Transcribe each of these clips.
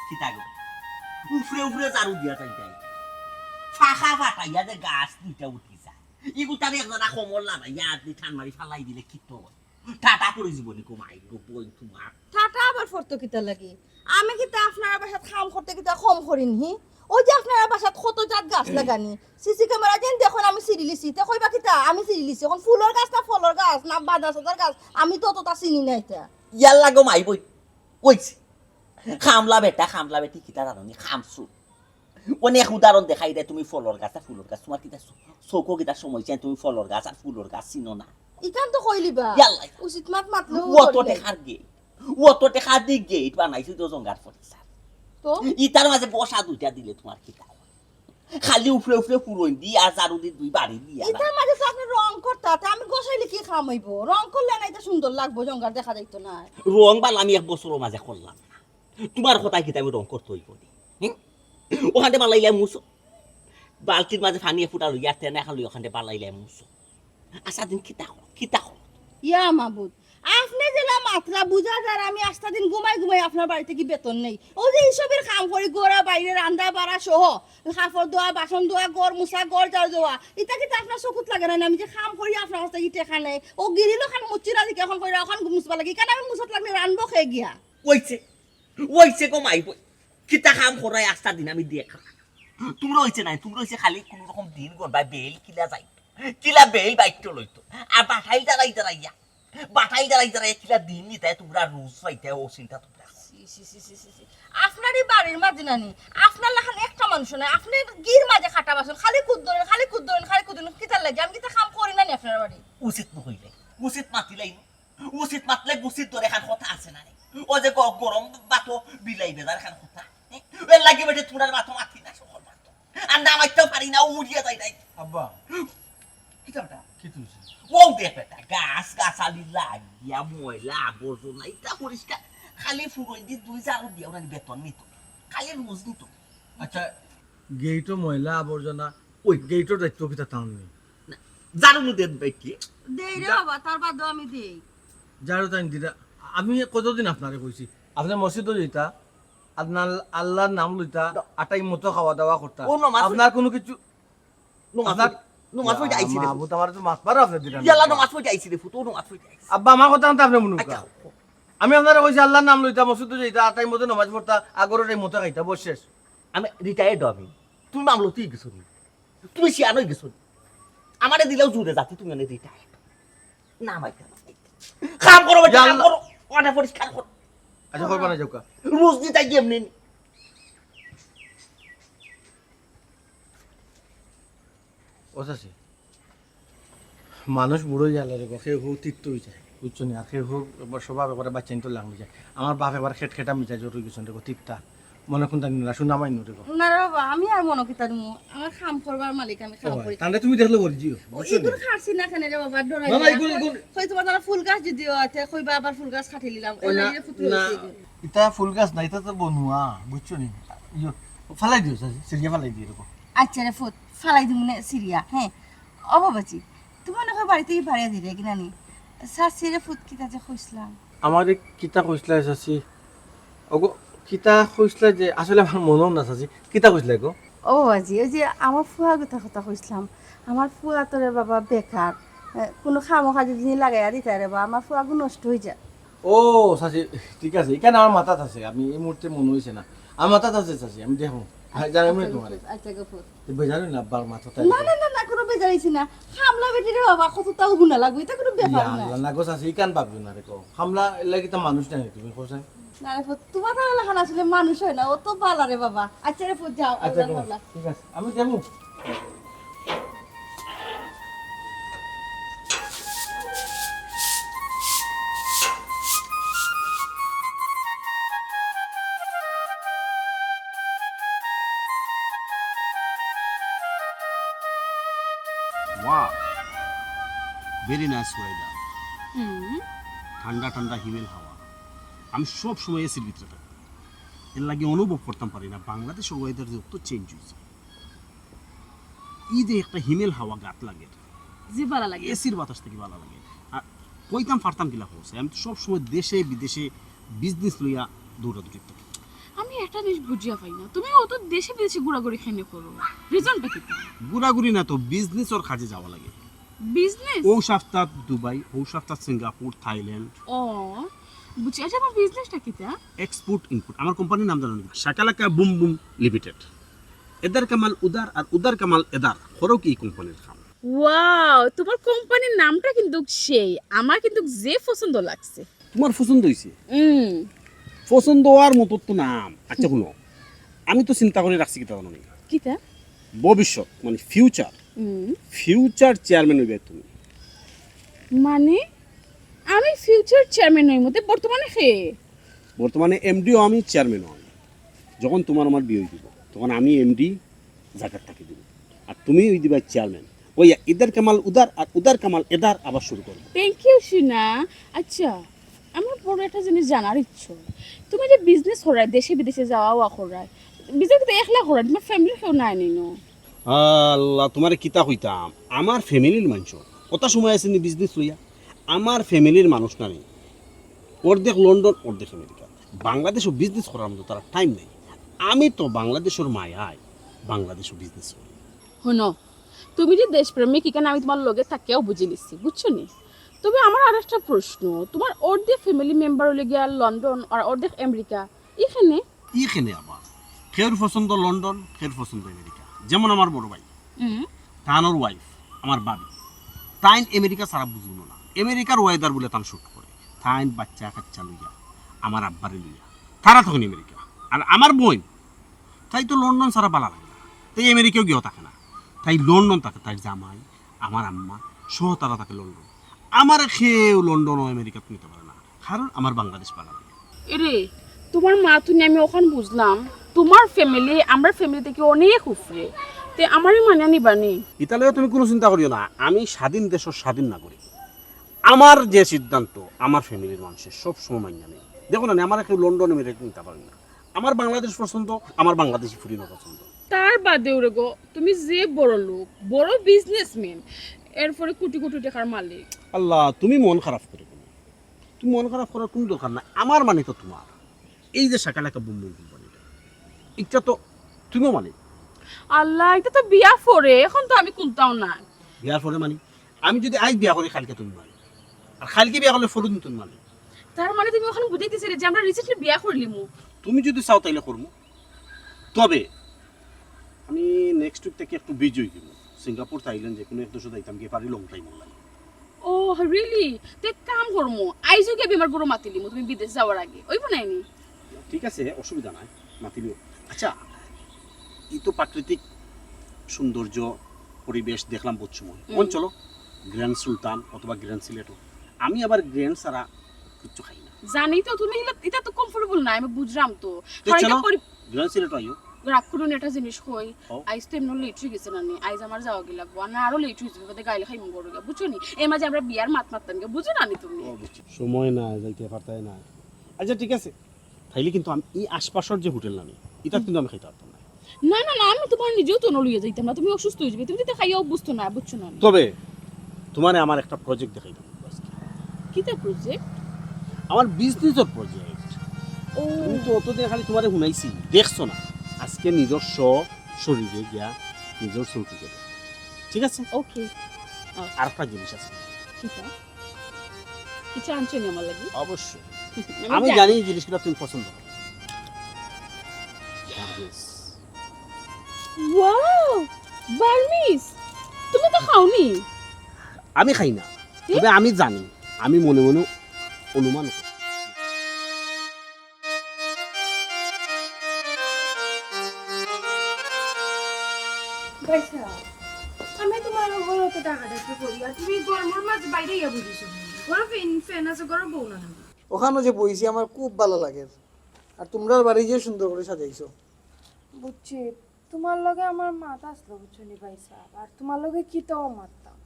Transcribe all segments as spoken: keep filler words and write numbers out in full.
কিতা গো? উফরে উফরে ঝাড়ু দিয়া যাইতায়। ফাঁকা ফাটাইয়া যে গাছ দুইটা উঠি যায়। ইগুতারে একজনা কমর লাগাইয়া আত দি টান মারি ফালাই দিলে কিতা অয়? টাটা পড়ি যিবো নি গো মাই গো বইন তুমার। টাটা আবার পড়তো কিতা লাগি? আমি কিতা আপনারার বাসাত কাম করতে কিতা কম করি নি? ওই যে আপনারার বাসাত কত জাত গাছ লাগানি। সিসি ক্যামেরা যেন দেখইন আমি ছিড়িলিছি। তে কইবা কিতা আমি ছিড়িলিছি? অখন ফুলর গাছ না ফলর গাছ না বাদাসদর গাছ? আমি তো অততা চিনি না ইতা। ইয়াল্লা গো মাই বইন। অইছে। কামলা বেটা, কামলা বেটি কিতা জানো নি? কামচুর। অনেক উদাহরণ দেখাই দেয়, তুমি ফলর গাছ আর ফুলর গাছ, তুমার কিতা চো-, চউখো কিতা সমস্যা, তুমি ফলর গাছ আর ফুলর গাছ চিনো না? ইখান তো কইলিবা। ইয়াল্লা। উচিত মাত মাতলেও অত করি। টেকার গেট, অত টেকা দি গেট বানাইছি তো জঙ্গার ফটিক স্যার। তো? ইতার মাঝে বসা দুইটা দিলে তুমার কিতা অয়? খালি উফরে উফরে ফুরইন দি আর ঝাড়ু দি দুই বাড়ি দিয়া। ইতার মাঝে তো আপনে রং করতা, তে আমি ঘষাইলে কি কাম অইবো? রং করলে না ইতা সুন্দর লাগবো, জঙ্গার দেখা যাইতো না। রং বালা আমি এক বছরর মাঝে করলাম না। তুমার কথায় কিতা আমি রং করতে অইবো নি? হুম? অখানদি বালাইলে মুছো। বালতির মাঝে পানি এক ফুটা লইয়া, তেনা এখান লইয়া অখানদি বালাইলে মুছো। আচ্ছা দিন কিতা করো, কিতা করো? ইয়া মাবুদ, আপনে যেলা মাতরা বুঝা যার আমি আস্তা দিন ঘুমাই ঘুমাই আপনার বাড়ি থাকি বেতন নেই। অউ যে হিসাবের কাম করি, ঘরো বাইরে, রান্দা বাড়া সহ, কাপড় ধোয়া, বাসন ধোয়া, ঘর মুছা, ঘর ঝাড়ু দেওয়া, ইতা কিতা আপনার চকুত লাগে না? আমি যে কাম করি আপনার কাছ থাকি টেকা নেই, অউ গিরিল অখান মুছছি না দেখি অখন কইরা অখান মুছবার লাগি, কেনে আমি মুছত লাগলে রানবো কে গিয়া? অইছে, অইছে গো মাই বইন, কিতা কাম কররায় আস্তা দিন আমি দেখরাম। তুমরা অইছে নায়, তুমরা অইছে খালি কুনু রকম দিন গনবায় বেইল কিলা যাইতো, কিলা বেইল বাইত্ত লইতো। আর বাটাইল দাঁড়াই দাঁড়াইয়া, বাটাইল দাঁড়াই দাঁড়াইয়া কিলা দিন নিতায় তুমরা রোজ পাইতায়, অউ চিন্তা তুমরা। ছি, ছি, ছি, ছি, ছি, ছি। আপনার ই বাড়ির মাঝে নানি, আপনার লাখান একটা মানুষ নাই, আপনে গির মাঝে কাটা বাসন, খালি কুদ ধরেন, খালি কুদ ধরেন, খালি কুদ ধরেন, কিতার লাগি? আমি কিতা কাম করি নানি আপনার বাড়ি? উচিত নু কইলে, উচিত মাতিলাই নু। উচিত মাতলে গুছিত ধরে এখান কথা আছে না রে? অউ যে গ-, গরম ভাতো বিলাই বেজার এখান কথা। এর লাগি বেটে তুমরার ভাতো মাতি না, সকল ভাতো। আর না মাততেও পারি না, উড়িয়া যাই নাই। আব্বা। কিতা বেটা? কিতা অইছে? অউ দেখ বেটা, গাছ গাছালি লাগিয়া ময়লা আবর্জনা, ইটা পরিষ্কার। খালি ফুরইন দি দুই ঝাড়ু দিয়া ওরা বেতন নিত। খালি রোজ নিত। আচ্ছা, গেইটো ময়লা আবর্জনা, অউ গেইটর দায়িত্ব কিতা তান নি? না, ঝাড়ু নু দেন ভাই কি? দেই রে বাবা, তার বাদেও আমি দেই। ঝাড়ু তাইন দিরা, আমি কতদিন আপনারে কইছি, আপনে মসজিদো যাইতা, আপনার আল্লার নাম লইতা, আটাই মতো খাওয়া দাওয়া করতা। অউ নমাজ আপনার কুনু কিছু, নমাজ আপনার পড়ি, নমাজ পড়ি ইয়া আইছি রে। মাবুদ, আমারে তো মাতবার আপনে দিরা না। ইয়াল্লা, নমাজ পড়ি আইছি রে ফুত, অউ নমাজ পড়ি আইছি। আব্বা, আমার কথা আনতে আপনে মনে আচ্ছা, কর। আমি আপনারে কইছি আল্লার নাম লইতা, মসজিদো যাইতা, আটাই মতো নমাজ পড়তা, আগর টাইম মতো খাইতা, বস শেষ। আমি retired আমি। তুমি মামলতি অই গেছো নি? তুমি শিয়ান অই গেছো নি? আমারে দিলাও জুরে জাতি, তুমি অনে দিতায়। না মাইতা না। কাম করো বেটা, ইয়া কাম আল্লাহ। করো। অনে পরিষ্কার করো। আচ্ছা, করবা না যাউক্কা। রোজ দিতায় গিয়া এমনে নি। ও চাচি, মানুষ বুড়ো অইয়া রে গো, কেউ কেউ তিত্ত অই যায়, বুঝছো নি? আর কেউ কেউ একবার স্বভাব একবারে বাচ্চাইন্তর লাখান অই যায়। আমার বাপ একবার খেটখেটা মিজাজর অই গেছইন রে গো, তিত্তা। মনো কুনতা নিরা, শুনা মাইন রে গো। না রে বাবা, আমি আর মনো কিতা দিমু? আমার কাম করবার মালিক, আমি কাম ও ভাই, করি। তাহলে তুমি দেখলে করি দিও, ও, বুঝছো নি? ইগুন কাটছি না কেনে রে বাবা, ডরাই না, না। ইগুন, ইগুন। কই তোমার তারা ফুল গাছ যদি আছে, কইবা আবার ফুল গাছ কাটি নিলাম। ও ওই না, লাগি ফুল না। অইছে ইগুন। ইতা ফুল গাছ না, ইতা তো বনুয়া, বুঝছো নি? ইয়ো, ফালাই দিও, চাচি, ছিড়িয়া ফালাই দিও এরকম। আচ্ছা রে ফুত, ফালাই দিমু নে ছিড়িয়া, হ্যাঁ। ও বাবাজি, তুমি মনে হয় বাড়ি থাকি বাড়িয়া দিলে কিনা নি? চাচিরে ফুত কিতা যে কইছিলাম। আমারে কিতা কইছিলা চাচি? ওগো, কিতা কইছিলা যে, আসলে আমার মনেও না চাচি। কিতা কইছিলা গো? ও বাবাজি, ওই যে আমার ফুয়া গুতার কথা কইছিলাম। আমার ফুয়া তো রে বাবা বেকার। এ, কুনু কামো কাজে যদি লাগাইয়া দিতা রে বা, আমার ফুয়াগু নষ্ট অই যায়। ও, চাচি, ঠিক আছে, ইখান আমার মাথাত আছে, আমি এই মুহূর্তে মনো অইছে না। আমার মাথাত আছে, চাচি, আমি দেখমু। হ্যাঁ, জানাইমু নে আচ্ছা, তোমারে। আচ্ছা, গফুর। তো বেজার অইন না, আব্বার মাথাত না, আছে। না, না, না, কুনু বেজার অইছি না। কামলা বেটি রে বাবা, কততা অগুনা লাগবো, ইতা কুনু ব্যাপার ইয়া না। আল্লাহ, না গো, চাচি, ইখান ভাবিও না রে গো। কামলা লাগি তো মানুষ নায়, তুমি কও চাই। না রে ফুত, তোমার তাহলে খান আসলে মানুষ অয় না, ও তো বালা রে বাবা। আচ্ছা রে ফুত, যাও, আচ্ছা, আল্লাহ গো, আল্লাহ। ঠিক আছে, আমি দেখমু। Wow, very nice weather. হুম। ঠান্ডা ঠান্ডা হিমেল হাওয়া। আমি সব সময় এসির ভিতরে থাকি, এর লাগি অনুভব করতাম পারি না বাংলাদেশের ওয়েদার যে অত চেঞ্জ অইছে। ই যে একটা হিমেল হাওয়া গাত লাগে, জি, বালা লাগে। এসির বাতাস থাকি বালা লাগে। আর কইতাম পারতাম কিলা কও চাই, আমি তো সব সময় দেশে বিদেশে বিজনেস লইয়া দৌড়াদৌড়ি করি। আমি এক জিনিস বুঝিয়া পাই না, তুমি অত দেশে বিদেশে ঘুরাঘুরি কেনে করো? রিজনটা কিতা? ঘুরাঘুরি না তো, বিজনেসর কাজে যাওয়া লাগে। বিজনেস? ও সপ্তাহ দুবাই, ও সপ্তাহ সিঙ্গাপুর, থাইল্যান্ড। ও বুঝছি। আচ্ছা, আমার বিজনেসটা কিতা? Export import. আমার কোম্পানির নাম জানো নি? Shakalaka boom boom limited. Either Kamal উদার আর উদার কামাল এদার, করো কি কোম্পানির কাম। ওয়াও, তোমার কোম্পানির নামটা কিন্তু সেই, আমার কিন্তু যে পছন্দ লাগছে। তোমার পছন্দ হইছে? হুম। পছন্দ হওয়ার মতো তো নাম। আচ্ছা, শুনো, আমি তো চিন্তা করে রাখছি কিতা জানো নি? কিতা? ভবিষ্যৎ মানে ফিউচার, হুম। ফিউচার চেয়ারম্যান হইবে তুমি। মানে আমি ফিউচার চেয়ারম্যান হইমু, তে বর্তমানে কে? বর্তমানে এমডিও আমি, চেয়ারম্যানও আমি। যখন তোমার আমার বিয়া হয়ে দিব, তখন আমি এমডি জাগাত থাকি দিব, আর তুমি হয়ে দিবা চেয়ারম্যান। ওই ইদার কামাল উদার আর উদার কামাল এদার আবার শুরু করবো। থ্যাংক ইউ সোনা। আচ্ছা, আমার বড় একটা জিনিস জানার ইচ্ছে। তুমি যে বিজনেস করায়, দেশে বিদেশে যাওয়া আওয়া করায়, বিজনেস তো একলা করায়, তোমার ফ্যামিলির কেউ নাই নি নো? আল্লাহ, তোমারে কিতা কইতাম, আমার ফ্যামিলির মানুষ কত সময় আছে নি বিজনেস লইয়া? আমার ফ্যামিলির মানুষ না নি, অর্ধেক লন্ডন, অর্ধেক আমেরিকা। বাংলাদেশও বিজনেস করার মতো তারা টাইম নেই। আমি তো বাংলাদেশের মায়ায় বাংলাদেশও বিজনেস করি। হুনো, তুমি যে দেশপ্রেমিক, এখানে আমি তোমার লগে থাকিয়াও বুঝি নিছি, বুঝছো নি? তবে আমার আর একটা প্রশ্ন, তোমার অর্ধেক ফ্যামিলি মেম্বার হইলে গিয়া লন্ডন আর অর্ধেক আমেরিকা, এখানে? ইখানে আবার কেউর পছন্দ লন্ডন, কেউর পছন্দ আমেরিকা। যেমন আমার বড় ভাই, হুম। তানর ওয়াইফ, আমার ভাবি, তাইন আমেরিকা ছাড়া বুঝুন না। আমেরিকার ওয়েদার বলে তান শুট করে। তাইন বাচ্চা কাচ্চা লইয়া, আমার আব্বারে লইয়া, তারা তখন আমেরিকা। আর আমার বোন, তাই তো লন্ডন ছাড়া ভালা লাগে না, তাই আমেরিকাও গিয়েও থাকে না। তাই লন্ডন থাকে তার জামাই, আমার আম্মা সহ তারা থাকে লন্ডন। আমার কেউ লন্ডন ও আমেরিকাত নিতে পারে না, কারণ আমার বাংলাদেশ ভালা লাগে। এরে, তোমার মা তুমি আমি ওখান বুঝলাম, তোমার ফ্যামিলি আমরা ফ্যামিলি থেকে অনেক উপরে, তে আমারই মানিয়া নিবানি? ইতালিও তুমি কোনো চিন্তা করিও না, আমি স্বাধীন দেশের স্বাধীন নাগরিক। আমার যে সিদ্ধান্ত, আমার ফ্যামিলির মানুষের সব সময় মানিয়া নেই। দেখো না, আমার কেউ লন্ডন আমেরিকা নিতে পারে না। আমার বাংলাদেশ পছন্দ, আমার বাংলাদেশি ফুরিনো পছন্দ। তার বাদেও রে গো, তুমি যে বড় লোক, বড় বিজনেসম্যান, এরপরে কোটি কোটি টাকার মালিক। আল্লাহ, তুমি মন খারাপ করে কেনে? তুমি মন খারাপ করার কোনো দরকার নাই। আমার মানে তো তোমার, এই যে শাকালাকা বুম বুম কোম্পানিটা, এটা তো তুমিও মালিক। আল্লাহ, এটা তো বিয়া পরে, এখন তো আমি কোনটাও না। বিয়ার পরে মানে, আমি যদি আজ বিয়া করি, কালকে তুমি মালিক, আর কালকে বিয়া করলে পরদিন তুমি মালিক। তার মানে তুমি ওখানে বুঝাইতেছিলে যে আমরা রিসেন্টলি বিয়া করলিমু। তুমি যদি চাও তাইলে করমু, তবে আমি নেক্সট উইক থেকে একটু বিজি হয়ে দিব। সিঙ্গাপুর, থাইল্যান্ড, যে কোনো এক দেশে যাইতাম গিয়ে পারি লং টাইম লাগে। ও রিয়েলি? তে এক কাম করমু, আইজও গিয়ে আমি আমার বড় মাতিলিমু তুমি বিদেশ যাওয়ার আগে, ওই বানায়নি? ঠিক আছে, অসুবিধা নাই, মাতিলিও। আচ্ছা, এই তো প্রাকৃতিক সৌন্দর্য, পরিবেশ দেখলাম বহুত সময়। হুম। মন চলো গ্র্যান্ড সুলতান অথবা গ্র্যান্ড সিলেটও। আমি আবার গ্র্যান্ড ছাড়া কিচ্ছু খাই না। জানি তো তুমি এটা, এটা তো কমফোর্টেবল না, আমি বুঝলাম তো। তো কারণ চলো, এটা পরি- গ্র্যান্ড সিলেটও আইও। রাগ করুন, একটা জিনিস কই, ও। আইজ তো এমনি লেট হয়ে গেছে না নি, আইজ আমার যাওয়া গি লাগবো, আর না আরো লেট হয়ে যাবে, বাদে গাইলে খাইমু গরু গিয়া, বুঝছো নি? এর মাঝে আমরা বিয়ার মাত মাততাম গিয়া, বুঝো না নি তুমি? সময় নাই, যাইতে পারতাই না। আচ্ছা ঠিক আছে, তাইলে কিন্তু আমি এই আশপাশের যে হোটেল নানি, এটা কিন্তু আমি খাইতে পারতাম না। না না না, আমি তোমার নিজেও তো লইয়া যাইতাম না, তুমি অসুস্থ হয়ে যাবে, তুমি তো খাইয়া অভ্যস্ত না, বুঝছো না নি? তবে তোমারে আমার একটা প্রজেক্ট দেখাইতাম আজকে। কিতা প্রজেক্ট? আমার বিজনেসের প্রজেক্ট। ও তুমি তো অতদিন খালি তোমারে শুনাইছি, দেখছো না। আজকে নিজস্ব শরীরে গিয়া নিজের চোখে গেলে। ঠিক আছে? ওকে। আর একটা জিনিস আছে। কিতা? কিছু আনছো নি আমার লাগি? অবশ্যই। আমি আমি জানি। জানি এই জিনিসগুলো তুমি পছন্দ করো। বার্মিজ। Wow, Burmese. তুমি তো খাওনি। আমি খাই না, তবে আমি জানি, আমি মনে মনে অনুমান করি। ভাইসাব, আমি তোমার ঘরো তো ডাকাডাকি করি, আর তুমি গরমর মাঝে বাইরে ইয়া বইছো। ঘরো ফ্যান, ফ্যান আছে, ঘরো বও না নাকি? ওখানো যে বইছি আমার খুব ভালা লাগের, আর তোমরার বাড়ি যে সুন্দর করি সাজাইছো। বুঝছি, তোমার লগে আমার মাত আসলো, বুঝছো নি ভাইসাব, আর তোমার লগে কিতাও মাততাম।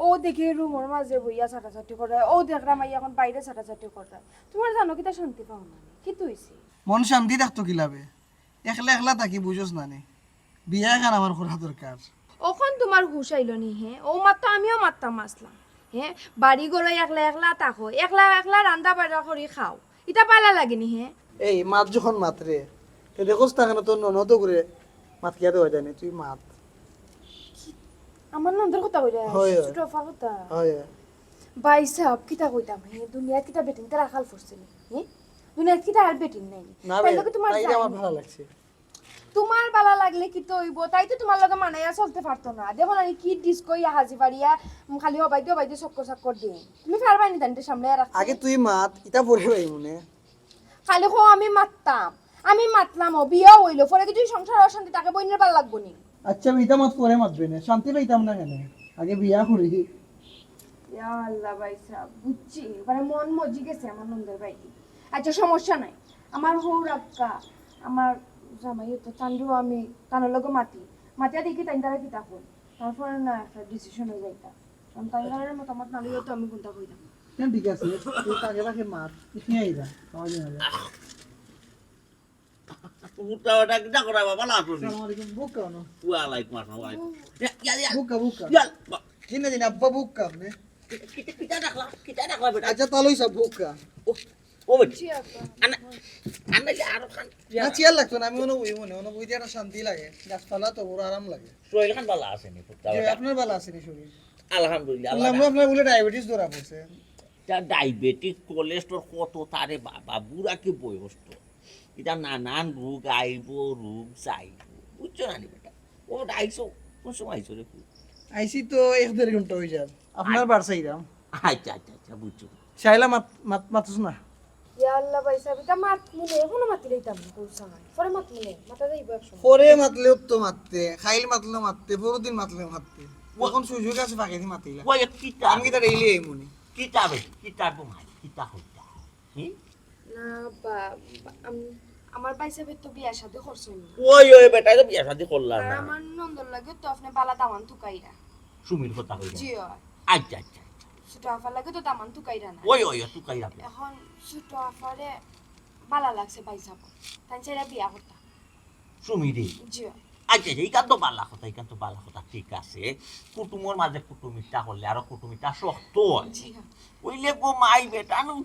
ও দেখি রুমর মাঝে বইয়া ছাটাছাটি করে, ও দেখরাম আইয়া এখন বাইরে ছাটাছাটি করে। তোমার জানো কিতা শান্তি পাও না নি? কিতা হইছে? মন শান্তি থাকতো কি লাভে? একলা একলা থাকি বুঝোস না নি? বিয়া এখান আমার করা দরকার। অখন তোমার হুশ আইলো নি হে? ও মাত্র আমিও মাততাম আসলাম। হে, বাড়ি ঘরো একলা একলা থাকো, একলা একলা রান্দা বাড়া করি খাও, ইটা ভালা লাগে নি হে? এই মাত যখন মাতরে, তে দেখোস না কেনে তোর ননদ অগুরে মাত কিতা দেওয়া যায় না, তুই মাত। আমার ননদর কথা কইরা? হয়, হয়। ছোট আফার কথা? হয়, হয়। ভাইসাব, কিতা কইতাম, হে, দুনিয়াত কিতা বেটিন তার আকাল পড়ছে নি? হে? দুনিয়াত কিতা আর বেটিন নাই? না তাই বে, লগে তোমার তাইরে আমার জানি। ভালা লাগছে। তোমার ভালা লাগলে কিতা অইবো? তাই তো তোমার লগে মানাইয়া চলতে পারতো না। দেখো না, কি ডিস্কো ইয়া হাজি বাড়িয়া, উম, খালি হবাইতে হবাইতে চক্কর চক্কর দিয়ে। তুমি পারবায় নি তানরে সামলাইয়া রাখতে? আগে তুই মাত, ইতা পরে ভাই মনে। খালি কও আমি মাততাম, আমি মাতলাম, ও বিয়াও অইলো, পরে কি তুই সংসার অশান্তি তাকে বইনের ভালা লাগবো নি? আচ্ছা, ইতা মাত পরে মাতবে না, শান্তি পাইতাম না কেনে? আগে বিয়া করি। ইয়া আল্লাহ ভাইসাব, বুঝছি, মানে মন মজি গেছে আমার ননদর ভাই। আচ্ছা, সমস্যা নাই, আমার হউর আক্কা, আমার জামাই তো তানরেও আমি তানর লগে মাতি, মাতিয়া দেখি তাইন তারা কিতা কইন, তারপরে না একটা ডিসিশন অই যাইতা। কারণ তাইন তারার মতামত না লইয়া তো আমি কুনতা কইতাম না। কেন ঠিক আছে, তুই তাকে তাকে মাত, তুই আইবা, খাওয়া যায় না। উঠা ওটা কিতা করা বাবা, লাভ নেই। আসসালামু আলাইকুম, বুক কেন? ওয়ালাইকুম আসসালাম, ওয়ালাইকুম। ইয়া, ইয়া, ইয়া। বুক কা, বুক কা। ইয়া, বা- কিনে দিন আব্বা, বুক কা আপনি? কিতা, কিতা ডাকলা? কিতা ডাকলা বেটা? আচ্ছা, তালই সব বুক কা। ও, ও বেটা। জি, আপা। আনে, আনে যে আরো খান। না, চেয়ার লাগতো না, আমি অনো বই মনে, অনো বই দিয়ে একটা শান্তি লাগে। গাছপালা তো বড় আরাম লাগে। সোহেল খান ভালা আছে নি, পুত্তা জি, বেটা? আপনার ভালা আছে নি শরীর? আলহামদুলিল্লাহ, শুনলাম আল্লাহ না আপনার বলে ডায়াবেটিস ধরা পড়ছে। তা ডায়াবেটিস, কোলেস্টেরল কত তারে বাবা, বুড়া কি বয়স তো। ইতা নানান রোগ আইবো, রোগ যাইবো। বুঝছো না নি বেটা? ও আইছো, কোন সময় আইছো রে তুই? আইছি তো এক দেড় ঘন্টা অই যার। আপনার আচ্ছা। বার চাইরাম। আচ্ছা, আচ্ছা, আচ্ছা, বুঝছো। শাইলা মাত, মাত, মাতস না। ইয়া আল্লাহ ভাইসাব, ইতা মাত মনে, এখনো মাতি লইতাম না, কোন সময়। পরে মাত মনে, মাতা যাইবো এক সময়। পরে মাতলেও তো মাততে, খাইল মাতলেও মাততে, পরদিন মাতলেও মাততে। ও- এখন সুযোগ আছে, ফাঁকেদি মাতিলা। ওই কিতা? আমি কিতা ডেইলি এই মনে। কিতা বে? কিতা গো মাই? কিতা হইতা? হুম? না, আব্বা, আম-, আমার ভাইসাবে তো বিয়া শাদি করছইন না। ওই, ওই, বেটায় তো বিয়া শাদি করলা আর না। আমার ননদর লাগেও তো আপনে বালা দামান তুকাইরা। সুমির কথা কইরা। জি, অয়। আচ্ছা, আচ্ছা, আচ্ছা। ছোট আফার লাগেও তো দামান তুকাইরা না। ওই, ওই, ওই, তুকাইরা। এখন ছোট আফারে বালা লাগছে ভাইসাব। তাইন চাইরা বিয়া করতা। সুমিরে? জি। আচ্ছা, আচ্ছা, ইখান তো বালা কথা, ইখান তো বালা কথা, ঠিক আছে। কুটুমর মাঝে কুটুমিটা করলে আরো কুটুমিটা শক্ত অয়। জি। অইলে গো মাই বেটা নু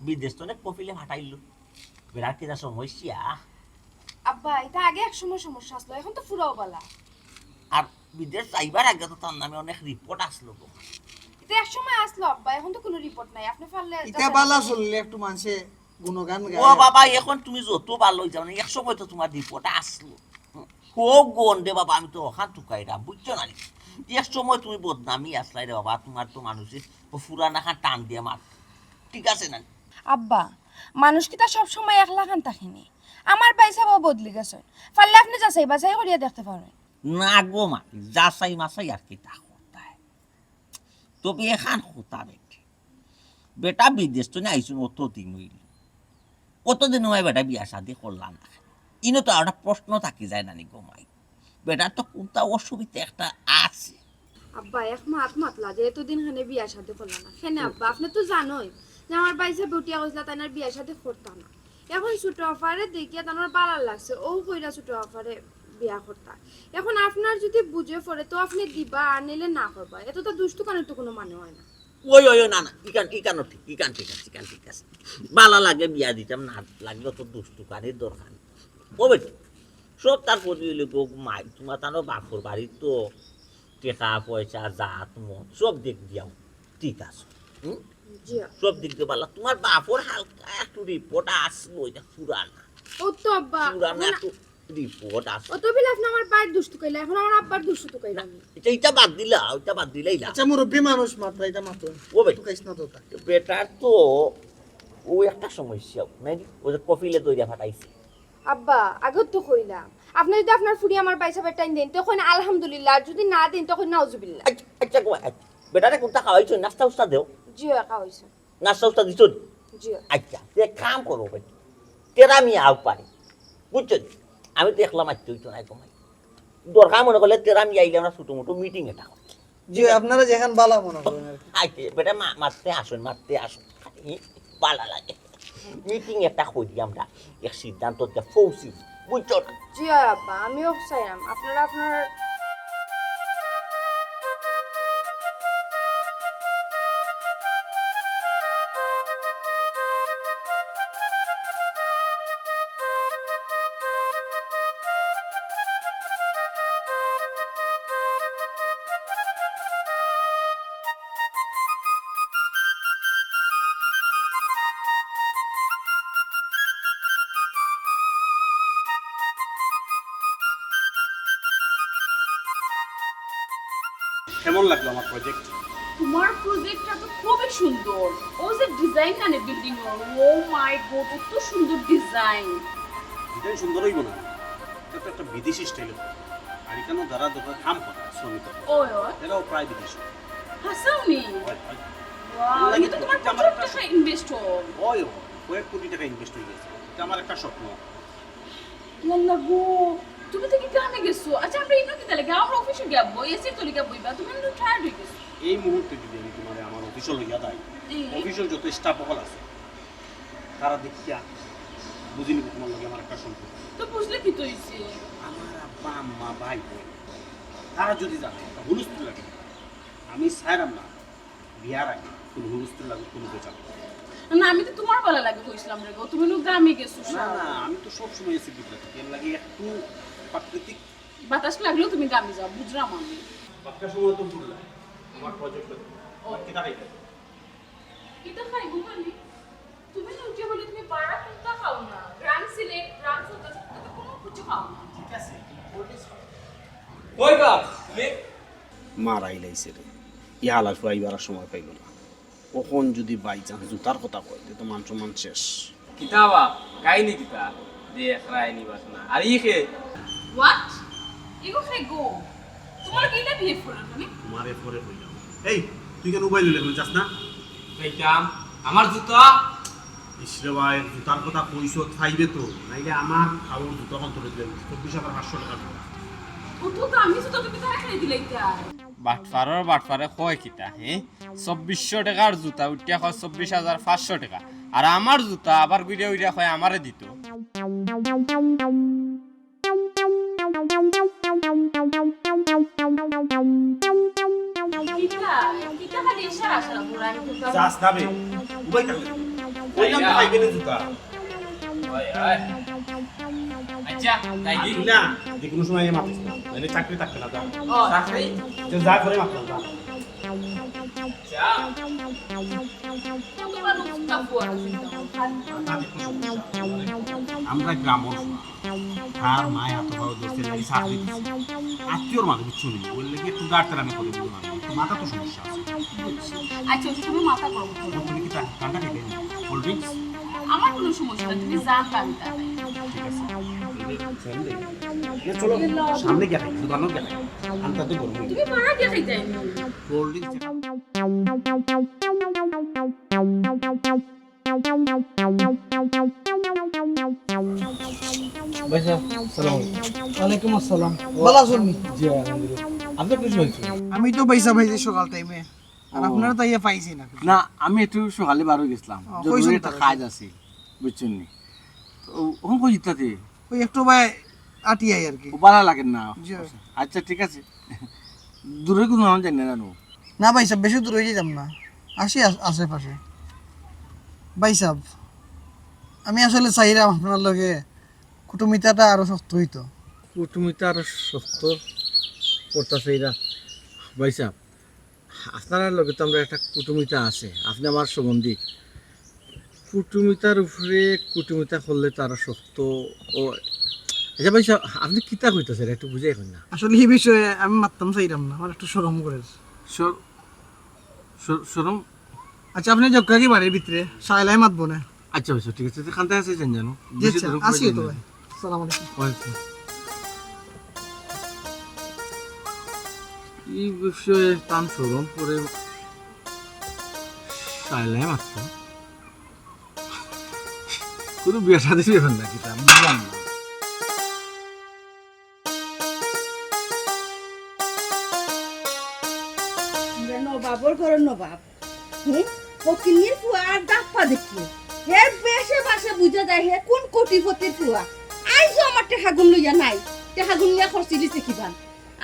বিদেশ তো অনেক কফিলে ফাটাইল। বেটার কিতা সমস্যা? আব্বা, ইতা আগে এক সময় সমস্যা আছলো, এখন তো পুরাও বালা। আর বিদেশ যাইবার আগে তো তার নামে অনেক রিপোর্ট আছলো গো। ইতা এক সময় আছলো আব্বা, এখন তো কুনু রিপোর্ট নাই। আপনে পারলে ইতা বালা চললে একটু মানষে গুণগান গায়। ও বাবা, এখন তুমি যত বালা অই যাও না, এক সময় তো তুমার রিপোর্ট আছলো। হুম। হোক গন দে বাবা, আমি তো অখান তুকাইরাম, বুঝছো না নি? এক সময় তুমি বদনামি আছলায় রে বাবা, তুমার তো মানষে ও ফুরানা খান টান দিয়া মার। ঠিক আছে না? আব্বা, মানুষ কিতা সব সময় একলাখান থাকে নি? আমার ভাইসাবও বদলি গেছইন। পারলে আপনে যাচাই বাছাই করিয়া দেখতে পারইন। না গো মা, যাচাই মাছাই আর কিতা করতায়? তবে এখান কথা বেটি, বেটা বিদেশ তো আইছইন অত দিন অইল, অত দিন অয় বেটা বিয়া শাদি করলা না। ইনো তো একটা প্রশ্ন থাকি যায় না নি গো মাই, বেটার তো কুনতা অসুবিধা একটা আছে। আব্বা, এক মাত মাতলা যে এতদিন কেনে বিয়া শাদি করলা না। কেনে আব্বা, আপনে তো জানইন যে আমার ভাইসাবে উঠিয়া কইছলা তাইন আর বিয়া শাদি করতা না। এখন ছোট আফারে দেখিয়া তান বালা লাগছে, অউ কইরা ছোট আফারে বিয়া করতা। এখন আপনার যদি বুঝে পড়ে তো আপনে দিবা, আর নাইলে না করবা। এততা দুষ তুকানির তো কুনু মানে অয় না। ওই, ওই, ওই, না, না, ইখান, ইখানও ঠিক, ইখান ঠিক আছে, ইখান ঠিক আছে। বালা লাগে বিয়া দিতাম, না লাগলে তো দুষ তুকানির দরকার নাই। ও বেটি, সব তার প্রতি অইলে গো মাই, তুমার তানর বাপর বাড়িত তো টেকা পয়সা, জাত মত, সব দিক দিয়াও ঠিক আছে। হুম? জি। সব দিক দিয়া বালা। তুমার বাপর হালকা একটু রিপোর্ট আছলো, ইটা পুরানা। ও তো আব্বা, পুরানা মানে একটু রিপোর্ট আছে। ও তো বিলা আপনে আমার ভাইর দুষ তুকাইলা, এখন আমার আব্বার দুষ তুকাইলা। ইটা, ইটা বাদ দিলা, ইটা বাদ দিলা, ইলা। আচ্ছা, মুরব্বি মানুষ মাতরা, ইটা মাতো। ও বেটা। তুকাইস না তো তা। বেটার তো ও একটা সমস্যা, নাইনি? ওই যে কফিলে দইরা ফাটাইছে। আব্বা, আগেও তো কইলাম, আপনে যদি আপনার ফুড়ি আমার ভাইসাবরে টাইন দেইন, তে কইন আলহামদুলিল্লাহ, আর যদি না দেইন, তে কইন নাউজুবিল্লাহ। আচ্ছা, আচ্ছা, গো, আচ্ছা। বেটারে কুনতা খাওয়াইছো? নাস্তা উস্তা দেও। জি, অয় খাওয়াইছো। নাস্তা উস্তা দিছো নি? জি। আচ্ছা, তে এক কাম করো বেটি। তেরা মিয়া আউক পারে। বুঝছো নি? আমি তো একলা মাততে অইতো নায় গো মাই। দরকার মনে করলে তেরা মিয়া আইলে আমরা ছোট মোটো মিটিং এটা করি। জি, আপনারা যেখান বালা মনে করেন আর কি। আইতে, বেটা মা-, মাততে আসুন, মাততে আসুন। ই, বালা লাগে। মিটিং একটা করি আমরা, এক সিদ্ধান্ত দিয়া পৌঁছি। বুঝছো না? জি, অয় আব্বা, আমিও চাইরাম। আপনারা আপনার কেমন লাগলো আমার প্রজেক্ট? তোমার প্রজেক্টটা তো খুবই সুন্দর। ও যে ডিজাইন, মানে, বিল্ডিং, ও মাই গড, কত সুন্দর ডিজাইন। ডিজাইন সুন্দর হইব না, এটা তো একটা বিদেশি স্টাইল। আর এখানে যারা দোকানে কাম করে, শ্রমিক, ওই ওই, এরাও প্রায় বিদেশি। হাসাওনি। হয়, হয়। ওয়াও, লাগে এটা তো তো, তোমার এটা আমার প্রচুর একটা টাকা ইনভেস্ট হল। হয়, হয়, কয়েক কোটি টাকা ইনভেস্ট হয়ে গেছে। এটা আমার একটা স্বপ্ন। ইয়াল্লা গো, তুমি তো কি গ্রামে গেছো? আচ্ছা, আমরা ইনো কিতা লাগি? আমরা অফিসে গিয়া বই, এসি তো লিগা বইবা, তুমি তো টায়ার্ড হয়ে গেছো। এই মুহূর্তে যদি আমি তোমার আমার অফিসে লইয়া যাই, হুম। অফিসের যত স্টাফ অকল আছে, তারা দেখিয়া বুঝিনি তোমার লগে আমার একটা সম্পর্ক। তো বুঝলে কি তো হইছে? আমার আব্বা, আম্মা, ভাই, বোন, তারা যদি জানে, একটা হুলস্থুল লাগে। আমি চাইরাম না বিয়ার আগে কোনো হুলস্থুল লাগে, কোনো বেচাল। না, আমি তো তোমার ভালা লাগে কইছিলাম রে গো, তুমি নু গ্রামে গেছো। না, না, আমি তো সব সময় এসি ভিতরে থাকি, এর লাগে একটু প্রাকৃতিক। বাতাস লাগলেও তুমি গ্রামে যাও, বুঝলাম আমি। বাক্কা সময় তো বুঝলাম আমার প্রজেক্ট। কিতা খাইতে? কিতা খাইবো মানে? তুমি তো উঠে বলে তুমি বাড়া কুন্তা খাও না, গ্রাম সিলেট, গ্রাম সুলতান, তুমি কোনো কিছু খাও না। ঠিক আছে। কই বাপ তুমি? মারাই লাইছে রে। ই হালার ফুয়া ইবার আর সময় পাইল না। অখন যদি বাই চান্স জুতার কথা কয়, তে তো মান সম্মান শেষ। কিতা বাপ, কাহিনী কিতা? দেখ রাইনি বাসনা। আর ই খে? হোয়াট? ইগু খাই গো। তোমার কি এটা বিয়ে করলো তুমি? তোমারে পরে কইলাম। এই, তুই কেন মোবাইল নিলে যাস না? কইতাম, আমার জুতা। ইসরে ভাই, জুতার কথা কইছ, খাইবে তো, নাইলে আমার খাওয়ার জুতা কত রেট দেন? চব্বিশ হাজার পাঁচশো টাকা জুতা। ও তো দামি জুতা, তুমি তারা খাই দিলে এটা। বাটফারর বাটফারে কয় কিতা, হে? চব্বিশশো টাকার জুতা উঠিয়া কয় চব্বিশ হাজার পাঁচশো টাকা। আর আমার জুতা আবার ঘুরিয়া উড়িয়া কয় আমারে দিত। কিতা, কিতা খালি ইশারা আশারা পুরা আমি তো যাস না বে, উবাই থাকলে। কইলাম তো খাইবে না জুতা। ওই, ওই। আচ্ছা, তাই কি? না, যে কোনো সময় এই মাতিস না, নাইলে চাকরি থাকবে না, যা। ও, চাকরি? যে যা করে মাতলাম, যা। যা। তোমার উচিত না বুয়া আছে। আমরা গ্রামর, তার মায় এত বড় দোষের লাগি চাকরি দিছে। আত্মীয়র মানুষ বুঝছো নি, ওর লাগি একটু গাড়তে আমি করে বলবো না, একটু মাথা তো সমস্যা আছে। আচ্ছা, ওই তুমি মাথা গরম করো। তুমি কি তা-, ঠান্ডা খাইবে? Cold drinks? আমার কোনো সমস্যা নেই, তুমি জানতা আমি তা। ঠিক আছে। না, চলো, সামনে গিয়া খাই, দোকানও গিয়া খাই। ঠান্ডা তো গরম হইবে। তুমি মারা গিয়া খাইতে আইনি। Cold drinks. ভাই সাহেব, সালাম আলাইকুম। ওয়ালাইকুম আসসালাম। ভালা আছইন নি? জি, আলহামদুলিল্লাহ। আপনি কোন সময় আইছেন? আমি তো ভাই সাহেব আইছি সকাল টাইমে, আর আপনারা তো আইয়া পাইছি না। না, আমি একটু সকালে বার হয়ে গেছিলাম, ও, জরুরি কইছেন একটা তো। কাজ আছে, বুঝছেন নি? তো অখন কই যেতে? ওই একটু ভাই আটি আই আর কি। ও ভালা লাগে না। জি। আচ্ছা, ঠিক আছে। দূরে কোনো আমি জানি না জানো। না ভাই সাহেব, বেশি দূরে যাইতাম না, আছি আশ-, আশেপাশে। ভাই সাহেব, আমি আসলে চাইরাম আপনার লগে কুটুমিতাটা আরো শক্ত হইতো। কুটুমিতা আরো শক্ত করতা চাইরা। ভাই সাহেব, আপনার লগে তো আমরা একটা কুটুমিতা আছে, আপনি আমার সম্বন্ধী। কুটুমিতার উপরে কুটুমিতা করলে তো আরো শক্ত। ও আচ্ছা ভাই সাহেব, আপনি কিতা কইতাছেন একটু বুঝাই কইন না। আসলে এই বিষয়ে আমি মাততাম চাইরাম না, আমার একটু শরম করে। শর-, শর-, শরম? আচ্ছা, আপনি যাউক্কা কি বাড়ির ভিতরে, সাইলাই মাতবো না। আচ্ছা ভাই সাহেব, ঠিক আছে, তো কান্তা আছে জান জানো। জি, আচ্ছা, আসি তো ভাই। সালাম আলাইকুম। ওয়ালাইকুম। এই বিষয়ে তান শরম করে সাইলাই মাততো। কোনো বিয়া শাদী ব্যাপার নাকি তা বুঝলাম না। আমরা নবাবর ঘরর নবাব। হুম? ফকিন্নির ফুয়া আর দাপ্পা দেখি। হে বেশে বাশে বুঝা যায় হে কোন কোটিপতির ফুয়া। আইজও আমার টেকাগুন লইয়া নাই। টেকাগুন নিয়া খরচি দিছে কিবান।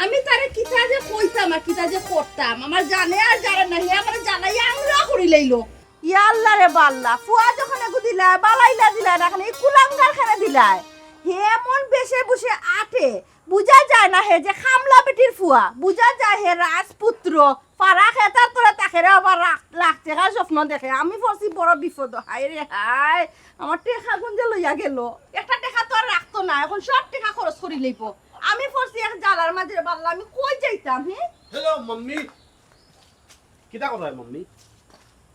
আমি তারে কিতা যে কইতাম আর কিতা যে করতাম, আমার জানে আর জানে না, হে আমারে জানাইয়া আংরা করি লাইলো। ইয়াল্লা রে বাল্লা, ফুয়া যখন এগু দিলায়, বালাইলা দিলায় না, খালি কুলাঙ্গার খানে দিলায়। হে এমন বেশে বুঝে আটে, বুঝা যায় না হে যে খামলা বেটির ফুয়া, বুঝা যায় হে রাজপুত্র। ফারা খেতার তোরা তাকে রে আবার রাখ-, লাগছে কার স্বপ্ন দেখে। আমি পড়ছি বড় বিপদ, হায় রে হায়। আমার টেকাগুন যে লইয়া গেল, একটা টেকা তো আর রাখতো না, এখন সব টেকা খরচ করি লইব। আমি পড়ছি এক জ্বালার মাঝে রে বাল্লা, আমি কই যাইতাম, হে? Hello, mummy. কিতা কথা, মাম্মি?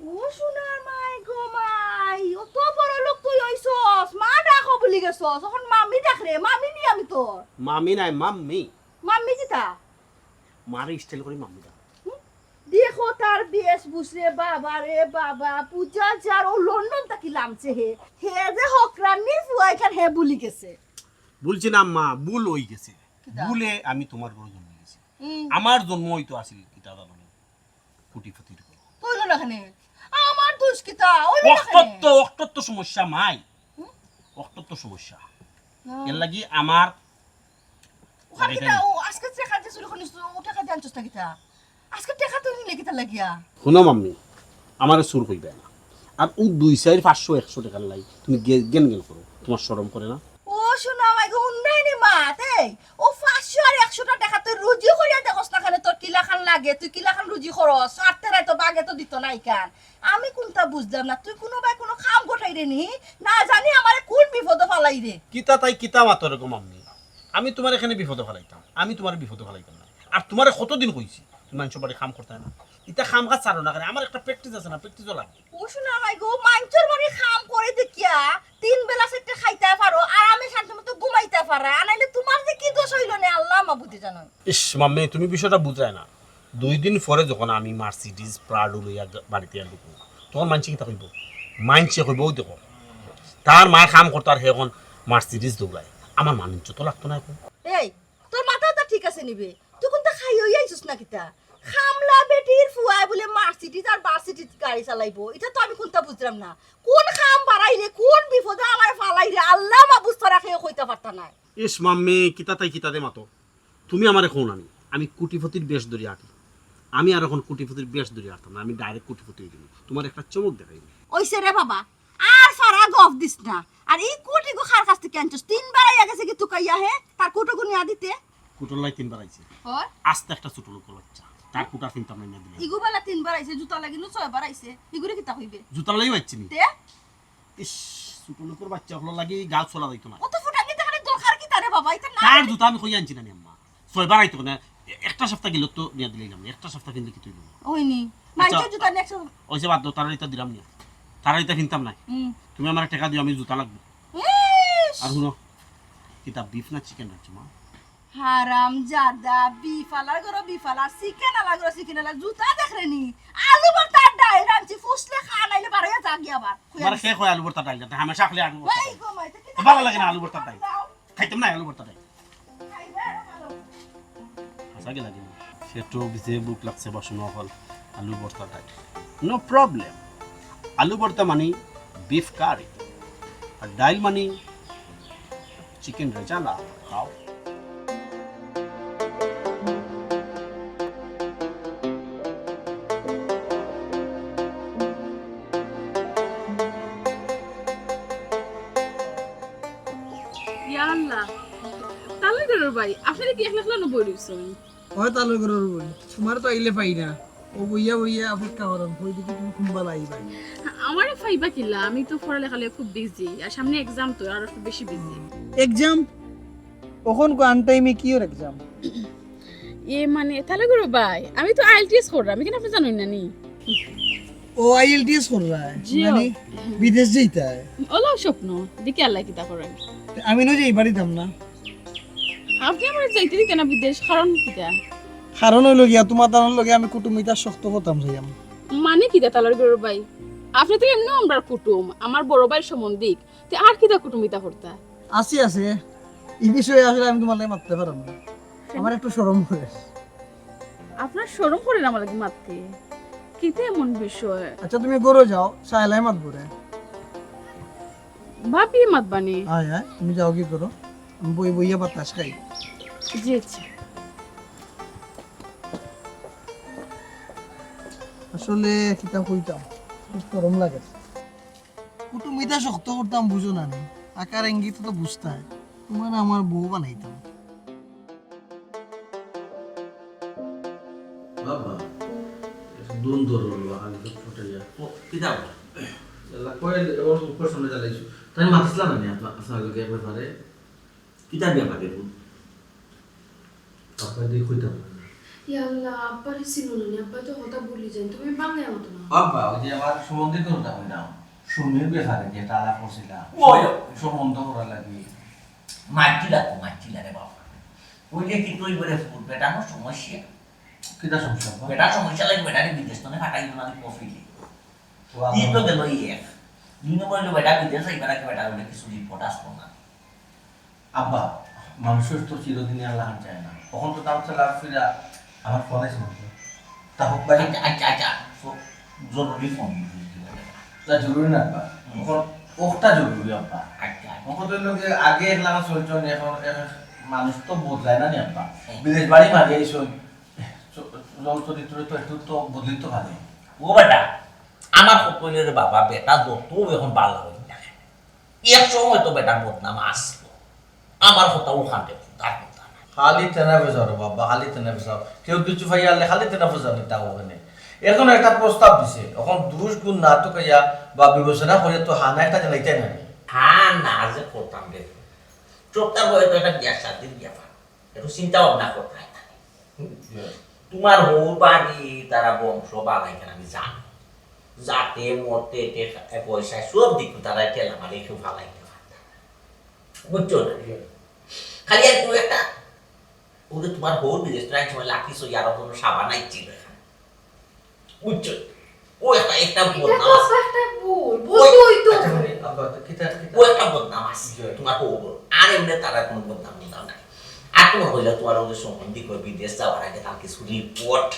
ও সোনার মাই গো মাই, অত বড় লোক তুই অইছস, মা ডাকো বুলি গেছস, অখন মাম্মি ডাক রে, মাম্মি নি আমি তোর। মামি নায়, মাম্মি। মাম্মি কিতা? মারে স্টাইল করি মাম্মি ডাক। হুম? দেখো তার বেশভূষ রে বাবা রে বাবা, পূজা যার ও লন্ডন থাকি লামছে হে। হে যে হকরানির ফুয়া ইখান হে ভুলি গেছে। ভুলছি না আম্মা, ভুল অইগেছে। কিতা? ভুলে আমি তুমার ঘরো জন্ম নিছি। হুম। আমার জন্ম অইতো আছিল কিতা জানো নি? কোটিপতির ঘরো। অইলো না কেনে? আমার দোষ কিতা? অইলো না কেনে? অক্টত্ব, অক্টত্ব সমস্যা মাই। হুম? অক্টত্ব সমস্যা। না। এর লাগি আমার ওখানে কিতা? ও, আজকে টেকা যে চুরি করিস, ও টেকা দিয়ে আনছস না কিতা? আজকে টেকা তুই নিলে কিতা লাগিয়া? হুনো মাম্মি, আমারে চুর কইবায় না। আর ও দুই চাইর পাঁচশো একশো টেকার লাগি তুমি গে-, গেন গেন করো, তুমার শরম করে না? ও সোনা মাই গো, হুনবায়নি মাত, এই, ও পাঁচশো আর একশোটা টেকা তুই রুজি করিয়া দেখস না কেনে, তোর কিলাখান লাগে, তুই কিলাখান রুজি করস, আটতে রাইতো বাগে তো দিত না ইখান। আমি কুনতা বুঝলাম না, তুই কুনুবায় কুনু কাম গটাইরে নি, না জানি আমারে কুন বিপদো ফালাইরে। কিতা তাই কিতা মাতরে গো মাম্মি? আমি তুমারে কেনে বিপদো ফালাইতাম? আমি তুমারে বিপদো ফালাইতাম না। আর তুমারে কতদিন কইছি, তুমি মানষর বাড়ি কাম করতায় না। ইতা কাম কাজ ছাড়ো না কেনে? আমার একটা প্র্যাকটিস আছে না, প্র্যাকটিসও লাগে। ও সোনা মাই গো, মানষর বাড়ি কাম করে দেখিয়া তিন বেলা চাইরটা খাইতায় পারো, আরামে শান্তি মতো ঘুমাইতায় পারো, আর নাইলে তুমার যে কি দোষ অইলো নে, আল্লাহ মাবুদে জানইন। ইস মাম্মি, তুমি বিষয়টা বুঝরায় না। দুই দিন পরে যখন আমি মার্সিডিজ প্রাডো লইয়া গা-, বাড়িত আইয়া ঢুকমু, তখন মানষে কিতা কইবো? মানষে কইবো, "অউ দেখো, তার মায় কাম করতার, হে অখন মার্সিডিজ দৌড়ায়।" আমার মান ইজ্জত তো লাগতো না অখন। এই, তোর মাথাটা ঠিক আছে নি বে? তুই কুনতা খাই অইয়া আইছস না কিতা? কামলা বেটির ফুয়ায় বুলে মার্সিডিজ আর বার্সিডিজ গাড়ি চালাইবো, ইটা তো আমি কুনতা বুঝরাম না। কুন কাম বাড়াইরে, কুন বিপদো আমারে ফালাইরে, আল্লাহ মাবুদ ছাড়া কেউ কইতা পারতা নায়। ইস মাম্মি, কিতা তাই কিতা দে মাতো। তুমি আমারে কও না নি, আমি কোটিপতির বেশ ধরি আটি। আমি আর অখন কোটিপতির বেশ ধরি আটতাম না, আমি ডাইরেক্ট কোটিপতি অই গেলাম। তুমারে একটা চমক দেখাইমু। অইছে রে বাবা, আর ফারা গফ দিস না। আর ই কোটিগু কার কাছ থাকি আনছস? তিনবার আইয়া গেছে কি তুকাইয়া হে? তার কোটিগু নিয়া দিতে। কোটির লাগি তিনবার আইছে। অয়? আস্তা একটা ছোট লোকর বাচ্চা। তার কোটি আর কিনতাম না, নিয়া দিলাম। ইগু বালা তিনবার আইছে, জুতার লাগি নু ছয়বার আইছে। ইগুরে কিতা কইবে? জুতার লাগিও আইছে নি? তে? ইস, ছোট লোকর বাচ্চা অকলর লাগি গাছ চলা যাইতো না। অত ফুটানি দেখানি দরকার কিতা রে বাবা? ইতা না তার জুতা আমি কই আনছি না নি আম্মা। ছয়বার আইতো না। এ-, একটা সপ্তাহ গেলে তো নিয়া দিলাইলাম নি। একটা সপ্তাহ কিনলে কিতা অইবো? অয় নি। আচ্ছা, মানষর জুতা নি একশো। অইছে বাদ দেও, তারার ইতা দিরাম নি। তারার ইতা কিনতাম নায়। হুম। তুমি আমারে টেকা দিও, আমি জুতা লাগবো। ইস! আর হুনো, কিতা বিফ না চিকেন রানছো মা? হারামজাদা, বিফ আলার ঘরো বিফ আলা, চিকেন আলার ঘরো চিকেন আলা, জুতা দেখরে নি? আলু ভর্তা আর ডাইল রানছি, ফুসলে খা, নাইলে বারইয়া যা গিয়া আবার। তুমারে কে কয় আলু ভর্তা ডাইল রানতে? হামেশা খালি আলু ভর্তা ওই ডাইল। গো মাই, তো কিতা ভালা লাগে না আলু ভর্তা ডাইল। খাইতাম না আলু ভর্তা ডাইল। হাছা গেলা দিন। পেটো ভিজে, ভুক লাগছে, বাসন অকল, আলু ভর্তা ডাইল। No problem। আলু ভর্তা মানি বিফ কারি, আর ডাইল মানি চিকেন রেজালা। খাও। ইয়া আল্লাহ, তালই ঘরর ভাই, আপনে কি একলা একলা নু বই রইছইন? অয় তালই ঘরর ভাই, তুমারে তো আইলে পাই না। অউ বইয়া বইয়া অপেক্ষা কররাম, কই দেখি তুমি কুনবালা আইবায়। আমারে পাইবা কিলা, আমি তো পড়ালেখা লইয়া খুব বিজি, আর সামনে এক্সাম তো আরো খুব বেশি বিজি। এক্সাম? অখন কোন টাইমে কিওর এক্সাম? এ মানে, তালই ঘরর ভাই, আমি তো আইএলটিএস কররাম, ইখান আপনে জানইন না নি? ও, আইএলটিএস কররায়? জি, মানে, ও। বিদেশ যাইতায়? অলাউ স্বপ্ন, দেখি আল্লায় কিতা করইন। তে আমি নু যাইতাম পারতাম না? আপনে আমারে যাইতে দিতা না বিদেশ, কারণ কিতা? কারণ অইলো গিয়া, তুমার তানর লগে আমি কুটুমিতা শক্ত করতাম চাইয়াম। মানে কিতা তালই ঘরর ভাই? আপনে তো এমনেও আমরার কুটুম, আমার বড় ভাইর সম্বন্ধিক। তে আর কিতা কুটুমিতা করতা? আছে, আছে। ই বিষয়ে আসলে আমি তুমার লগে মাততাম পাররাম না। কেনে? আমার একটু শরম করে। আপনার শরম করে না আমার লগে মাততে? কিতা এমন বিষয়? আচ্ছা, তুমি ঘরো যাও, সাহেলায় মাতবো রে। ভাবিয়ে মাতবা নি? আয়, আয়, তুমি যাও গি ঘরো। আমি বই বইয়া বাতাস খাই। জি, আচ্ছা। আসলে কিতা কইতাম, খুব শরম লাগে। কুটুমিতা শক্ত করতাম, বুঝো না নি? আকার ইঙ্গিত তো বুঝতায়। তুমারে আমার বউ বানাইতাম। বাবা, একটু দম ধরো বাবা, আমি তো ফটে যা। ও, কিতা? আল্লাহ, কই, ওর উপর সামনে জ্বালাইছো। তাই মাতিছিলাম না নি, আপনার, আপনার লগে একবার পারে? কিতা দিয়া পারে? আব্বা দি কইতাম না। ইয়া আল্লাহ, আব্বারে চিনো না নি? আব্বা তো হতা ভুলি যান, তুমি বাংলায় মতো না। বাবা, ওই যে আমার সম্বন্ধে তো ওটা কইলাম, সুমির ব্যাপারে যে তারা করছিলাম। ওই, ওই। সম্বন্ধ করা লাগি। মারছিলা তো, মারছিলা রে বাবা। ওই যে কি তুই বলে ফুল বেটা আমার সমস্যা। কিতা সমস্যা, আব্বা? বেটা সমস্যা লাগে, বেটারে বিদেশ তনে ফাটাই দিও না, আমি কফি দিই। ও, ই তো আল্লাহ। গেল ই এক। দুই নম্বর হইলো বেটা বিদেশ যাইবার আগে বেটা হইলে কিছু রিপোর্ট আসবো না। আব্বা, মানুষের তো চিরদিনই আর লাগান যায় না। এখন তো তার চলাফেরা আমার ফোনে শুনতে। তা হোক ভাই। আচ্ছা, আচ্ছা, আচ্ছা। ফো-, জরুরি ফোন। তা জরুরি না, আব্বা। হুম। এখন ওটা জরুরি, আব্বা। আচ্ছা। এখন তো লোকে আগে এক লাগান চলছে, এখন, এখন মানুষ তো বদলায় না নি, আব্বা। হুম। বিদেশ বাড়ি মারিয়ে আইসো, চ-, চল চরিত্র তো একটু তো বদলিত পারে। ও বেটা, আমার সকলের বাবা বেটা যত এখন বালা হয়ে থাকে। এক সময় তো বেটার বদনাম আসলো। আমার কথা ওখান থেকে তার কথা না। খালি তেনা বেজার বাবা, খালি তেনা বেজার। কেউ কিছু পাইয়া আনলে খালি তেনা বেজার নিতা ওখানে। এখন একটা প্রস্তাব দিছে। এখন দুষ গুণ না তো কইয়া বা বিবেচনা করে তো হানা একটা জানাইতে না। হ্যাঁ, না যে করতাম রে। চোখটা হয়তো একটা বিয়ার শাদির ব্যাপার। একটু চিন্তা ভাবনা করতে হয় তাহলে। তোমার হৌর বাড়ি তারা বংশ বালাই কেন আমি জানি। যাতে মতে তে পয়সায় সব দিক তারা ঠেলা মারি কেউ ফালাই দিতে পারত না। বুঝছো না? খালি আর তুমি একটা, ওদের তোমার হৌর বিদেশ তো এক সময় লাকি সই আরো কোনো সাবান আইছিল এখানে। বুঝছো? ও একটা, একটা এটা বদনাম তো আছে। একটা ভুল, ওই, বলতে হইতো। আচ্ছা, মানে, আব্বা, তো কিতা, কিতা? ও একটা বদনাম আছে, জি। তোমার হৌর। আর এমনি তারা কোনো বদনাম টদনাম নাই। আর তোমার হইলে তোমার ওদের সম্বন্ধী করে বিদেশ যাওয়ার আগে তার কিছু রিপোর্ট।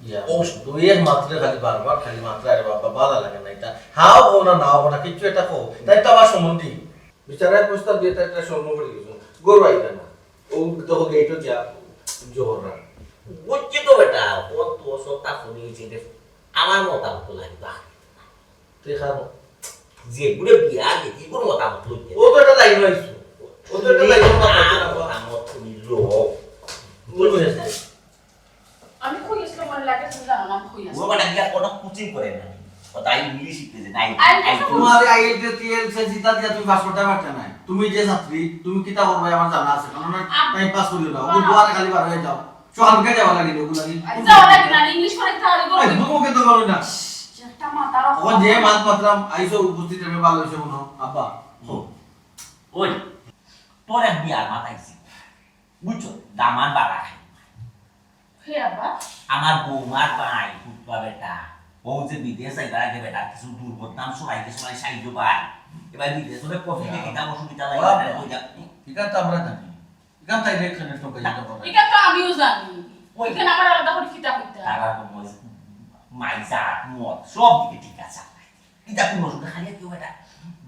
ইয়া, ও। দুই এক মাত্রে খালি বারবার খালি মাত্রা, আরে বাবা, ভালো লাগে না এটা। হাও হো না, নাও হো না, কিচ্ছু এটা হো। তাই তো আমার সম্বন্ধী। বিচারায় প্রস্তাব দিয়ে তাই একটা স্বর্ণ করে গেছো। গরু আইবে না। ও দেখো গেটও যা জোহররা। বুঝছি তো বেটা, ও তো সবটা শুনি হয়েছে রে। আমার মতামত তো লাগবে। তুই খাবো। যে ঘুরে বিয়া দেখি, কোনো মতামত লইতে। ও তো এটা লাইন হয়েছে। ও তো এটা লাইন হয়েছে। আমার মতামত শুনি লো। বুঝলি? আমি কই আসলে মনে লাগে, তুমি জানো না, আমি কই আসলে। ও বেটা গিয়া কোনো কোচিং করে না। ও তাই ইংলিশ শিখতে যে নাই। আই, আই, তোমার আইএলটিএস, টিএলসি জিতা দিয়া তুমি পাস করতে পারতে না। তুমি যে ছাত্রী, তুমি কিতা করবে আমার জানা আছে। কারণ আমি আম-, টাইম পাস করিও না। ও বাবা। দুয়ারে খালি বার হয়ে যাও। সকাল থেকে যাওয়া লাগে না, ওগুলা কি? আচ্ছা, ওরা কি না, ইংলিশ করে তাহলে বলো। এই, মুখ মুখে তো বলো না। একটা মাথার ও যে মাত মাত্রাম আইসো উপস্থিত, আমি ভালো হইছে মনে হয়। আব্বা, হুম। ওই, তোর এক বিয়ার মাত আইছি। বুঝছো? দামান বাড়া খাই। হে আব্বা। আমার বৌমার ভাই, ফুটবা বেটা। ও যে বিদেশ যাইবার আগে বেটা, কিছু দুর্বদনাম ছড়াইতে ছড়াই সাহায্য পায়। এবার বিদেশ হলে কফি ওরা কিতাব অসুবিধা লাগে, ওরা ওরা কই যাক? এখান তো আমরা জানি। এখান তাই রেখে নে, তোকে না, যেতে পারে। এটা তো আমিও জানি। ওই। এখানে আমার আলাদা করে কিতাব হইতে হয়। তারা তো মজ-, মাইজা, মদ, সব দিকে ঠিক আছে। এটা কোন অসুবিধা? খালি কেউ এটা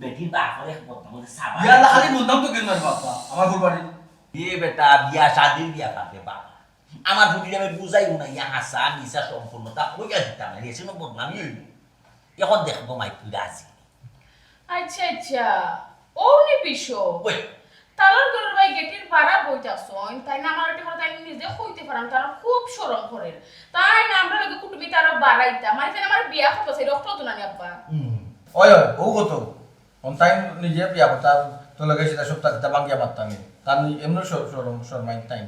বেটির বাপরে এক বদনাম হইতে সাবান। ইয়া আল্লাহ, খালি বদনাম তো কেন রে বাবা? আমার ঘর বাড়ি। এ বেটা, বিয়া শাদির বিয়া পাতে বাবা। আমার ফুটিরে আমি বুঝাই না, ইয়া হাসা, মিছা সম্পূর্ণতা হইয়া দিতাম না। এসে বদনামই হইল। এখন দেখবো মাই তুই রাজি। আচ্ছা, আচ্ছা। ও নি বিষয়। ওই। তালর ঘরর ভাই গেটির বারা বই থাকছইন, তাইন আমার ওটা তাইন নিজে কইতে পারইন, তারা খুব শরম করের। তাইন আমরার লগে কুটুমি তারা বাড়াইতা, মানে তাইন আমার বিয়া করতো, সেই রক্ত তো নানি আব্বা। হুম। ওই, ওই, ও কত? অন তাইন নিজে বিয়া করতা, তোর লগে সেটা সব তাকিতা ভাঙ্গিয়া মারতানি। তার নি-, এমনি শর-, শরম, শরমাইন তাইন।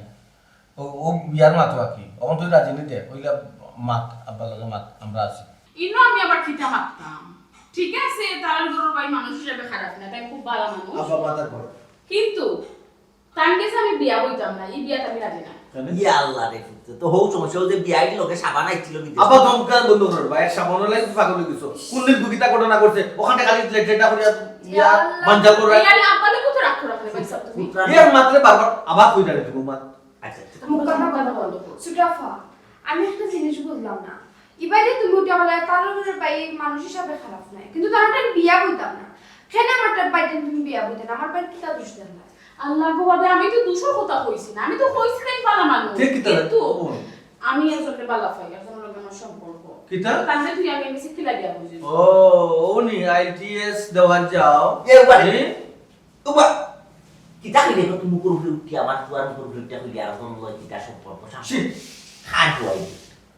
ও, ও বিয়ার মাত বাকি। অখন তুই রাজি নি দে, ওইলা মাত, আব্বার লগে মাত, আমরা আছি। ইনো আমি আবার কিতা মাততাম? ঠিক আছে, তালর ঘরর ভাই মানুষ হিসাবে খারাপ না, তাই খুব ভালো মানুষ। আব্বা মাতার পর। কিন্তু তান গেছে আমি বিয়া বইতাম না, এই বিয়াত আমি রাজি না। কেন? ইয়া আল্লাহ রে, ফুটতে তো হউ সমস্যা, ও যে বিয়ার লগে সাবান আইছিল বিদেশ। আব্বা দমকান বন্ধ কর, ভাই, সাবান লাগে পাগল হয়ে গেছো। কোন দিন দুকিতা ঘটনা করছে, ওখানে খালি লেট লেটা করে ইয়া বিয়া আল্লাহ। বাঞ্জাল করে। ইয়া আল্লাহ, আব্বা লোক তো রাগ করে রাখলে, ভাই সাহেব, তুমি। এর মাত্রে বারবার আবার কই দাঁড়িয়ে তুমি মা? আচ্ছা, আচ্ছা। মুখটা বন্ধ করো। সুজাফা, আমি একটা জিনিস বুঝলাম না। ইবারে তুমি উঠে বলে, তার উপরে ভাই মানুষ হিসাবে খারাপ নাই। কিন্তু তার ওটা বিয়া বইতাম না। কেন আমার তার ভাইটা তুমি বিয়া বইতে না? আমার ভাই কিতা দোষ দেন না? আল্লাহ গো, বাবা, আমি তো দোষর কথা কইছি না। আমি তো কইছি তাই ভালা মানুষ। কে কিতা? কিন্তু ও। আমি একজনকে বালা পাই, একজনের লগে আমার সম্পর্ক। কিতা? তাহলে তুই আমি বেশি কিলা বিয়া বুঝি? ও, উনি আইটিএস দেওয়ার যাও। এ, উবা। এ? উবা। কিতা কইলে গো, তুমি মুখর উপরে উঠি, আমার পুয়ার মুখর উপরে উঠি কইলে আর কোন লয় কিতা সম্পর্ক? ছি। খান হওয়াই।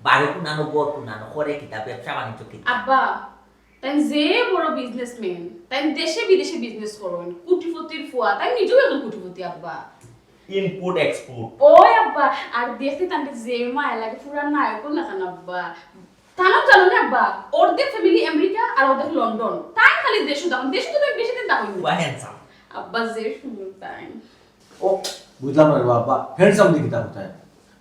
বারো কুনানো, বর কুনানো, করে কিতা, ব্যবসা বাণিজ্য কিতা? আব্বা, তাই যে বড় বিজনেসম্যান, তাই দেশে বিদেশে বিজনেস করইন, কোটিপতির ফুয়া, তাই নিজেও একজন কোটিপতি আব্বা। Input export. ওই আব্বা, আর দেখতে তানরে যে মায়া লাগে, পুরা নায়কর লাখান আব্বা। তানও জানো না আব্বা, অর্ধেক ফ্যামিলি আমেরিকা আর অর্ধেক লন্ডন। তাই খালি দেশো থাকইন, দেশো তো তাই বেশি দিন থাকইন না। পুরা হ্যান্ডসাম। আব্বা যে সুন্দর তাই। ও, বুঝলাম না রে বাবা, হ্যান্ডসাম দি কিতা কথায়?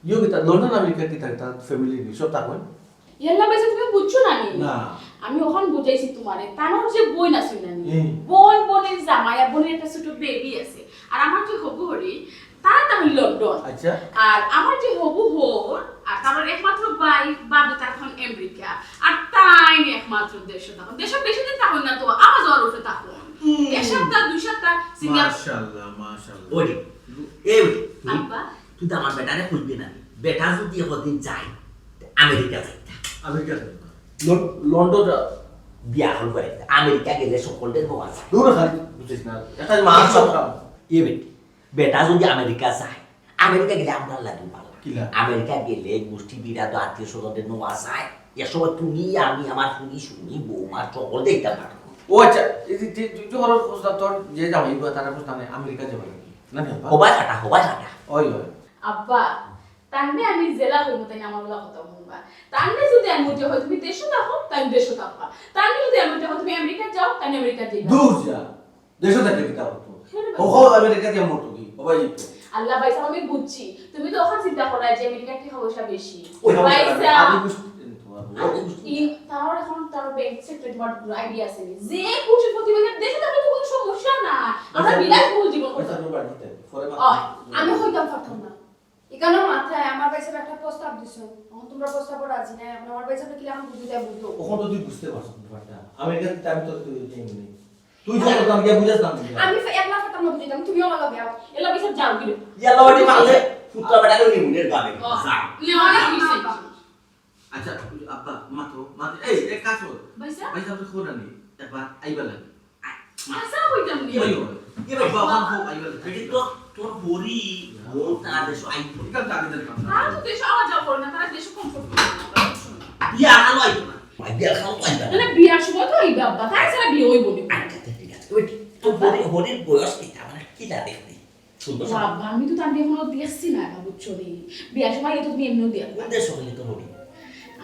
ইয়ো কিতা, লন্ডন আমেরিকা কিতা কিতা, ফ্যামিলি সব থাকইন? ইয়াল্লা ভাইসাব, তুমি বুঝছো না নি? না। আমি অখান বুঝাইছি তুমারে, তানর যে বইন আছে না নি? হুম। বইন, বইনর জামাই আর বইনর একটা ছোট বেবি আছে। আর আমার যে হবু হরি, তারা থাকইন লন্ডন। আচ্ছা। আর আমার যে হবু হর, আর তার একমাত্র ভাই, বাদে তারা থাকইন আমেরিকা। আর তাইন একমাত্র দেশো থাকইন। দেশো বেশি দিন থাকইন না তো, আওয়া যাওয়ার উপরে থাকইন। এক সপ্তাহ, দুই সপ্তাহ, সিঙ্গাপুর। মাশাআল্লাহ, মাশাআল্লাহ। ওরে, এ ওরে, তুই, আব্বা। তুই তো আমার বেটারে কইবি না। বেটা যদি একদিন যায়, আমেরিকা যাইতা। আমেরিকা যাইতা। লন-, লন্ডন যা। বিয়া হল করে, আমেরিকা গেলে সকলদের বউ আছে। দূর খালি বুঝিস না। একটা মাছ সব খাম। এ বেটি, বেটা যদি আমেরিকা যায়, আমেরিকা গেলে আমরা লাগি পাল্লা। কিলা? আমেরিকা গেলে গোষ্ঠী বিরাট আত্মীয় স্বজনদের নোয়া যায়। এ সময় তুমি, আমি, আমার ফুরি শুনি, বৌমা, সকল দেখতে পারবো। ও আচ্ছা, এই যে, যে, তুই তো বড় খোঁজ না, তোর যে জামাই বা তারা খোঁজ না, আমেরিকা যাবে নাকি? না, না, হবাই ফাটা, হবাই ফাটা। ওই, ওই। আব্বা, তাইলে আমি যেলা কইমু তাইন আমার লগে কথা হুনবা। তাইলে যদি আমি উঠে হয় তুমি দেশো থাকো, তাইন দেশো থাকবা। তাইলে যদি আমি উঠে হয় তুমি আমেরিকা যাও, তাইন আমেরিকা যাইবা। দূর যা। দেশো থাকি কিতা করতো? কেন? ও, ও, আমেরিকা গিয়া মরতো কি? ও ভাই, একটু। আল্লাহ ভাইসাব, আমি বুঝছি। তুমি তো অখান চিন্তা কররায় যে আমেরিকার টেকা পয়সা বেশি। ওই, ভাইসাব, আমি বুঝ-, তোমার বউ, আমি বুঝতে ই-, তার অখন তার ব্যাংক সেক্রেটারি তোমার আইডিয়া আছে নি? যে খুশি প্রতিবেদন দেশো থাকলে তো কোনো সমস্যা না। আমরা আচ্ছা, বিলাসবহুল জীবন আচ্ছা, করতাম। তোমার বাড়িতে, পরে ও, মাথা- আমি কইতাম পারতাম না। ইকানো মাথায় আমার ভাইসাব একটা প্রস্তাব দিছইন, অখন তুমরা প্রস্তাবো রাজি না, অখন আমার ভাইসাব কিলা অখন বুঝাইতায় বুঝো। অখন তো তুই বুঝতে পারছিস ব্যাপারটা। আমেরিকা তো আমি তো তুই জানি নি। তুই যখন আমি গিয়া বুঝাস না, আমি গিয়া। আমি ফে-, একলা পারতাম না বুঝাইতাম, তুমিও আমার লগে আও। এলা ভাইসাব যাও গিরো। ইয়াল্লা বাড়ি মারলে, পুত্রা বেটারে নিমুনের গাবে। ও, যা। নে, অনেক হইছে। আচ্ছা, আব্বা, মাথো, মাথো, এই, এক কাজ কর। ভাইসাব? ভাইসাব, তুই খোঁড়া নি, একবার আইবা লাগে। আয়, মা। ভাইসাব কইতাম নি। ওই, ওই। এ ভাই, বাবা, হোক, আইবা লাগে। এই তো, তোর হরি, ও তারা দেশো আইতো। এটা তো আগে জানতাম না। তারা তো দেশো আওয়া যাওয়া করে না, তারা দেশো কমফোর্ট করে না। বিয়া খালো আইতো না। ভাই, বিয়া খালো আইবা না। মানে বিয়ার সময় তো আইবা আব্বা, তাই ছাড়া বিয়া অইবো নি। আচ্ছা, আচ্ছা, ঠিক আছে। ওই, তোর হরি, হরির বয়স কিতা? মানে, কিলা দেখতে? সুন্দর ও আব্বা, আমি তো তানরে অখনো দেখছি না, আব্বা, বুঝছো নি? বিয়ার সময় তো তুমি এমনেও দেখবা। কোন দেশ হইলে তোর হরি?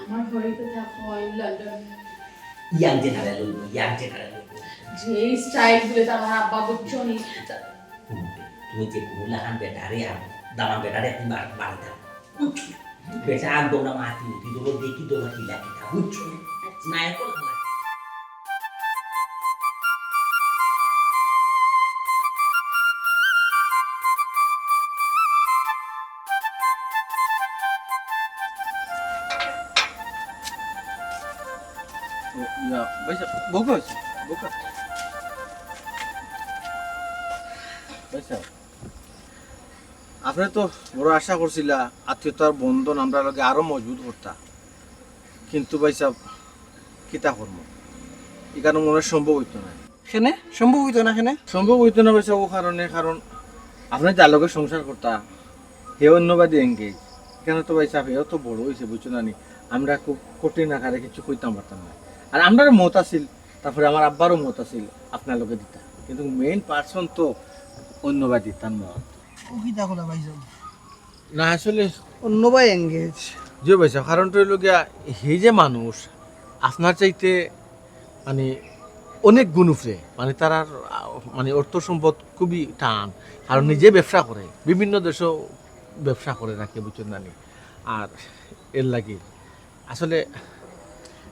আমার হরি তো থাকইন লন্ডন। ইয়াং জেনারেল হইব, ইয়াং জেনারেল হইব। যে স্টাইল গুলো তো আমার আব্বা, বুঝছো নি? তা- তুমি যে কোনো লাখান বেটারে আর দামান বেটারে এখন বার-, বাড়িতে আনো। বুঝছো? বেটা আর দৌড়া মাতি উঠি দৌড়ো দেখি দৌড়া কি লাগে না, বুঝছো? নায়ক হল না। ও, ইয়া, ভাইসাব, বউকা হইছে, বউকা। ভাইসাব, আপনে তো বড় আশা করছিলা আত্মীয়তার বন্ধন আমরার লগে আরো মজবুত করতা, কিন্তু ভাইসাব, কিতা করমু, ইখানো মনে হয় সম্ভব হইতো না। কেনে? সম্ভব হইতো না কেনে? সম্ভব হইতো না ভাইসাব, ও কারণে, কারণ আপনে যার লগে সংসার করতা, হে অন্যবাদী এঙ্গেজ। ইখানো তো ভাইসাব, হেও তো বড় হইছে, বুঝছো না নি? আমরা খুব কঠিন আকারে কিছু কইতাম পারতাম না। আর আমরারও মত আছিল, তারপরে আমার আব্বারও মত আছিল আপনার লগে দিতা, কিন্তু মেইন পার্সন তো অন্যবাদী, তার মত। ও কিতা কলা ভাইসাব? না, আসলে অন্যবায় এঙ্গেজ। জি ভাইসাব, কারণটা হইল গিয়া, হে যে মানুষ, আপনার চাইতে মানে অনেক গুণ উপরে, মানে তারার, আহ, মানে অর্থ সম্পদ খুবই টান, কারণ নিজে ব্যবসা করে, বিভিন্ন দেশও ব্যবসা করে রাখে, বুঝছেন না নি? আর এর লাগি আসলে,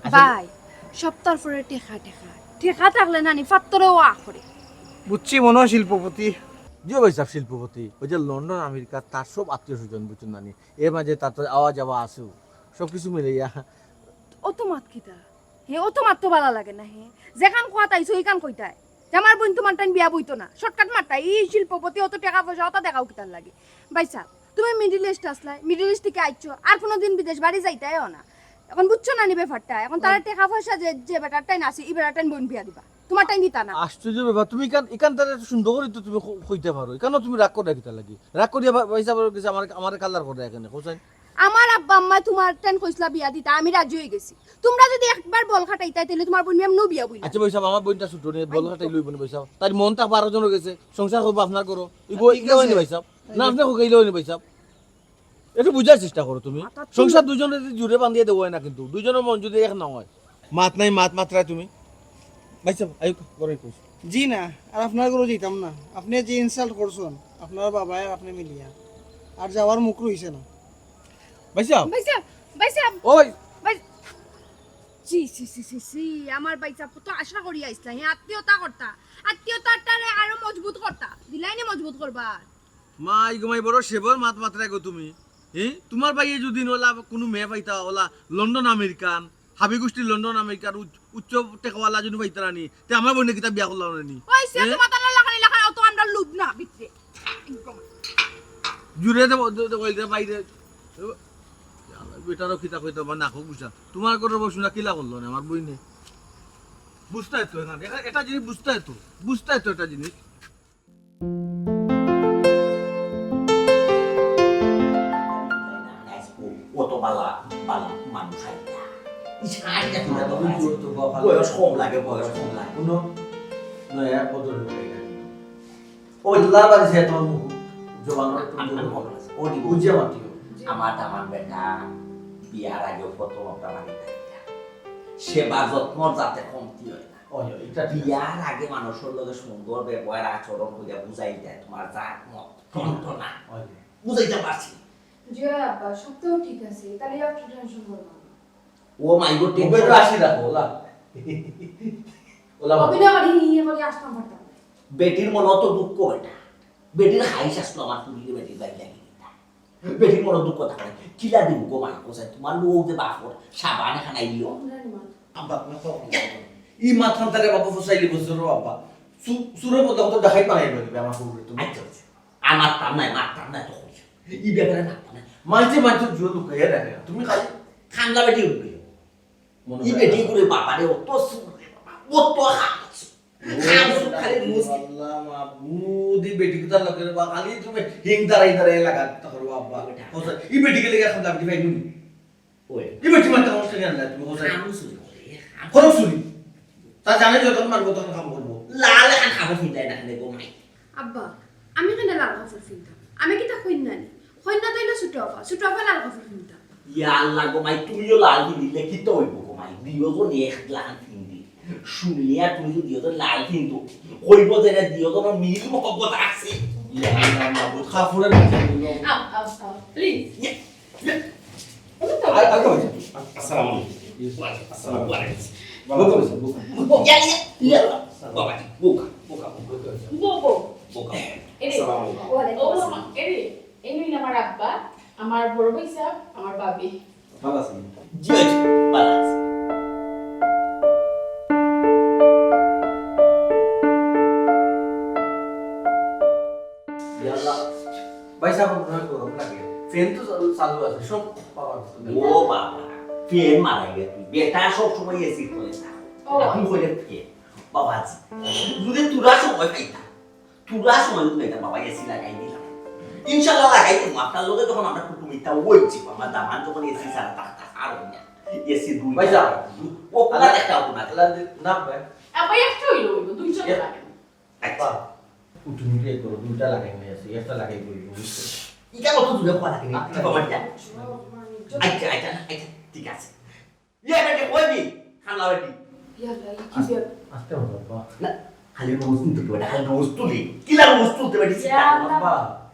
আসলে ভাই, সপ্তাহ পরে টেকা টেকা। টেকা থাকলে না নি, ফাত্তরেও আ করে। বুঝছি, মনে হয় শিল্পপতি। জি ভাইসাব, শিল্পপতি। ওই যে লন্ডন, আমেরিকা, তার সব আত্মীয় স্বজন, বুঝছেন না নি? এর মাঝে তার তো আওয়া যাওয়া আছে, সব কিছু মিলাইয়া। অত মাত কিতা? হে, অত মাত তো ভালা লাগে না, হে। যেখান কথা আইছো, ইখান কইতায়। যে আমার বইন তোমার টাইম বিয়া বইতো না। শর্টকাট মারতা, ই শিল্পপতি অত টেকা পয়সা, অত দেখাও কিতার লাগি? ভাইসাব, তুমি মিডল ইস্ট আসলায়, মিডল ইস্ট থাকি আইছো, আর কোনোদিন বিদেশ বাড়ি যাইতায়ও না। এখন বুঝছো না নি ব্যাপারটা? এখন তারা টেকা পয়সা যে, যে বেটার টাইম আছে, ই বেটার টাইম বইন বিয়া দিবা। তোমার টাইম দিতা না। আশ্চর্য ব্যাপার, তুমি ইখান, ইখান তারা এত সুন্দর করে তো তুমি ক-, কইতে পারো, ইখান তুমি রাগ করে কিতার লাগি? রাগ করিয়া ভাই-, ভাইসাব গেছে আমার, আমার কালার করে এখানে, হোসেন। আমার আব্বা আম্মায় তোমার টাইম কইছলা বিয়া দিতা, আমি রাজি হয়ে গেছি। তোমরা যদি একবার বল খাটাইতায়, তাহলে তোমার বইন আমি নবিয়া বইন। আচ্ছা ভাইসাব, আমার বইনটা ছোট নি, বল খাটাই লইব না ভাইসাব। তার মন তা বারো জন গেছে, সংসার করবো আপনার করো। ইগো, ইগো হয়নি ভাইসাব। না, আপনে কইলেও নি ভাইসাব। একটু বুঝার চেষ্টা করো তুমি। আচ্ছা, তুমি সংসার দুইজনে যদি জুড়ে বান্ধিয়া দেওয়া অয় না, কিন্তু দুইজনর মন যদি এক না অয়। মাত নাই, মাত মাতরায় তুমি। ভাইসাব, আইউক্কা, ঘরো কইছি। জি না, আর আপনার ঘরো যাইতাম না। আপনে যে insult করছইন, আপনার বাবায় আর আপনে মিলিয়া, আর যাওয়ার মুখ রইছে না। ভাইসাব। ভাইসাব, ভাইসাব। ও ভাই। ভাই, ছি, ছি, ছি, ছি, ছি, আমার ভাইসাব তো আশা করি আইছলা, হে আত্মীয়তা করতা, আত্মীয়তাটারে আরো মজবুত করতা, দিলাইনে মজবুত করবা। মাই গো মাই, বড় সেবর মাত মাতরায় গো তুমি। হি? তুমার ভাইয়ে যদি নলা কুনু মেয়ে পাইতা, অলা লন্ডন আমেরিকান, হাবি গুষ্টি লন্ডন আমেরিকান, উচ-, উচ্চ টেকাওয়ালা যদি পাইতা রানি, তে আমার বইনে কিতা বিয়া করলা না নি? ওই সে হে? তো মাতালা লাখানি লাখানি, অত আমরা লোভ না ভিতরে। জুড়ে দে, দে, দে, কইল দে, বাইরে। বেটারও কিতা কইতা, আমার নাকো গুছা। তুমার ঘরর বউ শুনা কিলা করলো না, আমার বইনে? বুঝতায় তো এখানে, এটা, এটা জিনিস বুঝতায় তো, বুঝতায় তো এটা জিনিস। অত বালা, বালা মানুষ আইতা। ইস, আইতা কিনা তো আমি আছে। জোর তো বাবা। বয়স কম লাগে, বয়স কম লাগে। কোনো নয়া বদল হয়ে গেল। ও আল্লাহ বাড়ি সে তোমার মুখ, জবান একটু আমি, আমি বলবো। ও দিব। বুঝিয়া মাতিও। আমার দামান বেটা বিয়ার আগে প্রথম একটা বাড়ি থাকতা। সেবা যত্ন যাতে কমতি হয় না। ওই, ওই, এটা ঠিক আছে। বিয়ার আগে মানুষের লগে সুন্দর ব্যবহার আচরণ করিয়া বুঝাই দেয় তোমার জাত মত, গ্রন্থ না। ওই। বুঝাইতে পারছি। জি হয় আব্বা, সব তো ঠিক আছে, তাহলে আর একটু টেনশন করবো না। ও মাই গো, ওকে তো টেনশন। আসি রাখো, ওলা। ওলা বাবা। অভিনয় করি, ইয়ে করি আসতাম পারতাম না। বেটির মনে তো দুঃখ এটা। বেটির খাইশ আসলো আমার পুরীর বেটির বাড়ি লাগিয়ে দিতা। বেটির মনে দুঃখ থাকে না। কিলা দিন গো মাই গো, তোমার লোক যে বাপর সাবান খানাইলো। রানী মা। আব্বা, তুমি কখন? ই মাথান তারে বাবা ফসাইলি বছর আব্বা। সু-, সুরের মধ্যে কত দেখাই পারাই বলবে আমার পুরীর তুমি। আচ্ছা, আচ্ছা। আমার তার নাই, মার তার নাই তো কইছো। ই ব্যাপারে মার তার নাই। মানছে, মানছে জুয়া লুকাইয়া রাখে না। তুমি খালি খান্দা বেটি উঠবে। মনে ই হয় বেটি না। করে বাবারে অত সুর রে বাবা, অত হাত। ও খান সুর খালি মুস। আল্লাহ মাবুদ, ই বেটি কোথা লাগে রে বাবা? খালি তুমি হিং দাঁড়াই দাঁড়াই লাগা, তা করো বাবা। বেটা। ও স্যার, ই বেটি গেলে এখন দাম দিবাই নুনি। ওই। ই বেটি মারতে আমার সঙ্গে আনলা, তুমি কোথায়? খান সুর করে, খান। খরচ চুরি। তা জানে যখন মারবো তখন কাম করবো। লাল খান খাবো ফিরলাই না, খানে গো মাই। আব্বা, আমি কেনে লাল কাপড় ফিনতাম? আমি কিতা কইন্যা নি? কইন্যা তো অইলো ছোট আপা, ছোট আপা লাল কাপড় ফিনতাম। ইয়া আল্লাহ গো মাই, তুমিও লাল ফিনলে কিতা অইবো গো মাই? দুইওজন এক লাখান ফিনদি। শুনিয়া তুমি যদি দুইওজন লাল ফিনতো, কইবো যে না দুইওজনর মিল মহব্বত আছে। ইয়া আল্লাহ মাবুদ, কাপড়ের মধ্যে মিল। Up, up, up, please। Yeah, yeah. ওটা তো আর, আর কেমন আছো? আসসালামু আলাইকুম। ওয়ালাইকুম আসসালাম। ওয়ালাইকুম আসসালাম। বাবা, বাবা, বাবা। ইয়া, ইয়া, ইয়া। বাবা, বোকা, বোকা, বোকা। বউ, বউ। বোকা। এরে। আসসালামু আলাইকুম। ওয়ালাইকুম ও, আসসালাম। এরে, এই নিন আমার আব্বা, আমার বড় ভাই সাহেব, আমার ভাবি। ভালো আছেন? বেশ, ভালো আছি। ইয়াল্লা। ভাই সাহেব, আপনার গরম লাগে। ফ্যান তো চালু, চালু আছে, সব পাওয়ার মতো। ও বাবা, ফ্যান মারা গেছে। বেটা সব সময় এসি করে থাকে। ও। এখন কইলে ফ্যান। বাবাজি, যদি তোরা সময় পাইতা, তোরা সময় যদি পাইতা, বাবা এসি লাগাই দিলাম। ইনশাআল্লাহ লাগাই দিমু। আপনার লগে যখন আমরা কুটুমিতা হইছি, আমার দামান যখন এসি ছাড়া থাকতা, আর হই না। এসি দুই ভাই সাহেব, ও আপনার একটা আপনার। না ভাই। আ, ভাই, একটা হইলো, হইলো, দুইজন এ- লাগে। আচ্ছা। বাহ, কুটুমিতে করো, দুইটা লাগাই নিয়ে আসি, একটা লাগাই করি, বুঝছো? এটা কত দূরে করা লাগে? আচ্ছা, বাবা, এটা। আচ্ছা, আচ্ছা, আচ্ছা, ঠিক আছে। ইয়ে, বেটি, ওই দি, খালা বেটি। ইয়াল্লা, ই কি আস-, ব্যাপার? আস্তে হো, বাবা। না, খালি রোজ তুলতে হবে, খালি রোজ তুলি। কিলা রোজ তুলতে পারি? ইয়া আল্লাহ। বাবা।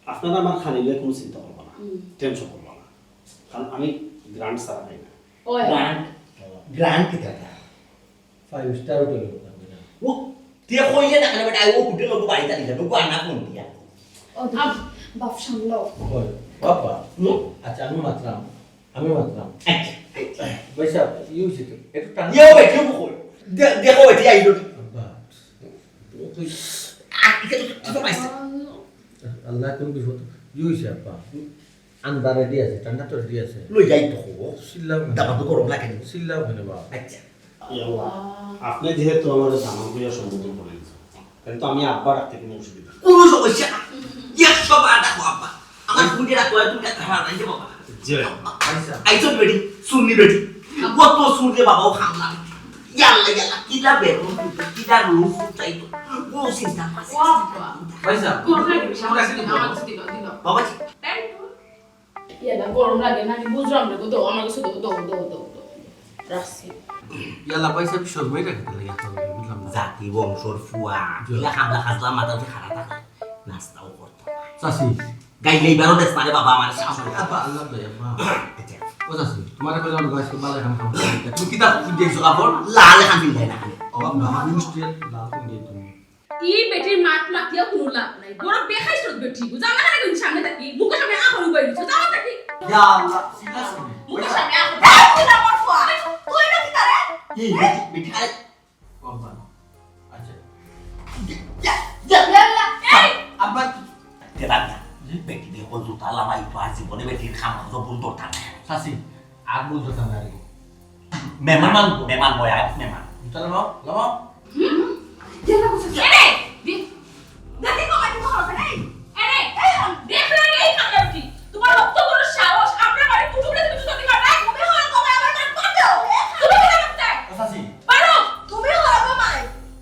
আপনারা আমার খানি লইয়া কোনো চিন্তা করবা না, হুম। টেনশন করবা না, কারণ আমি গ্রান্ট ছাড়া খাই না। ওই। গ্রান্ট? গ্রান্ট কিতা? Five star hotel hotel. ও, তুই কইলে না কেন বেটা, ও হোটেল ওকে বাড়িতে দিলে, ওকে আনা কোন দিয়া? ও, আম- বাপ সামলাও। ওই, বাবা, হুম? আচ্ছা, আমি মাতলাম, আমি মাতলাম। আচ্ছা, আচ্ছা। ভাই সাহেব, ইয়ে হয়েছে তো, একটু টান। ইয়ে হবে, কেউ কই? দে-, দেখো, এটি আইলো। বাবা, ও কই? আ, এটা তো, এটা তো পাইছে। আল্লাহ কোন বিপদ? ইয়ে হয়েছে, আব্বা। আন্দা রেডি আছে, ঠান্ডা তো রেডি আছে। লই যাই তো হবো। চিল্লাও কেন? দাবা তো গরম লাগে নি। চিল্লাও কেন বাবা? আচ্ছা। ইয়া আল্লাহ, আপনি যেহেতু আমার দামান কইয়া সম্বোধন করে দিয়েছেন, তাহলে তো আমি আব্বা ডাকতে কোনো অসুবিধা নেই। কোনো সমস্যা না। একশো বার ডাকো আব্বা। আমার ফুটে রাখো, তুমি একটা হারা নাই যে বাবা। জি। আচ্ছা। আইসন বেটি, শুনলি বেটি। কত শুনলে বাবাও খাম না। ইয়াল্লা, ইয়াল্লা, কিলা বেতন, কিলা রুম চাইতো। কোনো চিন্তা নাই। বাবা। ভাই সাহেব, গরম লাগে বেশি। তোমার কাছে দিতে আমার হবে। কাছে দিল, দিল। বাবা জি। ইয়ালা, গরম লাগে না, আমি বুঝলাম না গো, দাও, আমার কাছে দাও, দাও, দাও, দাও, দাও। রাখছি। ইয়ালা ভাই সাহেব, সর্বই রাখতে লাগে, বুঝলাম না। জাতি বংশর ফুয়া, ইলা খামলা খাজলা মাথা উঠে খাড়া থাকে, নাস্তাও করতো না। চাচি। গাইলে এবারও দেশ পারে বাবা আমার শাসন। আব্বা, আল্লাহ ভাই, আব্বা। আচ্ছা, ও চাচি, তোমার এখন আমি গাছ বালা এখন খাবো। তুমি কিতা দিয়েছো কাপড়? লাল খান দিলে না। ও আব্বা, আমি মিষ্টি লাল কোন দিয়ে তুমি? ই বেটির মাত মাতিয়া কোনো লাভ নাই, বড় বেখাইছলত বেটি। জানা না কোন সামনে থাকি, মুখের সামনে আখর উবাই দিছো, জানা থাকি। ইয়া আল্লাহ, ঠিক আছে। মুখের সামনে আখর। এই, তুই আমার ফুয়া। তুই না কি তারে? এই বেটি, বেটি, আরে, ও আব্বা। আচ্ছা। যা, যা। ইয়াল্লা, এই, আব্বা। দেবান না। বেটি দিয়ে কোন জুতা লামাই তো আর জীবনে বেটির খাম খাতো ভুল ধরতাম না। চাচি, আর বলতো না রে। মেহমান, মেহমান বয় আয়, মেহমান। জুতা লামাও, লামাও। ইয়াল্লা, বুঝছো? এরে, দি-, দেখি কমাই দিতে হবে, এই, এরে, এই, দেখো না, এই খামলা বেটি। তোমার অত বড় সাহস, আমরা বাড়ি কুটুমরে তুমি জুতা দিবা না? তুমি হয় কবে আমার গায়ে পাঠাও? তুমি কেন করতে? ও চাচি। পারো? তুমি হরবা মাই।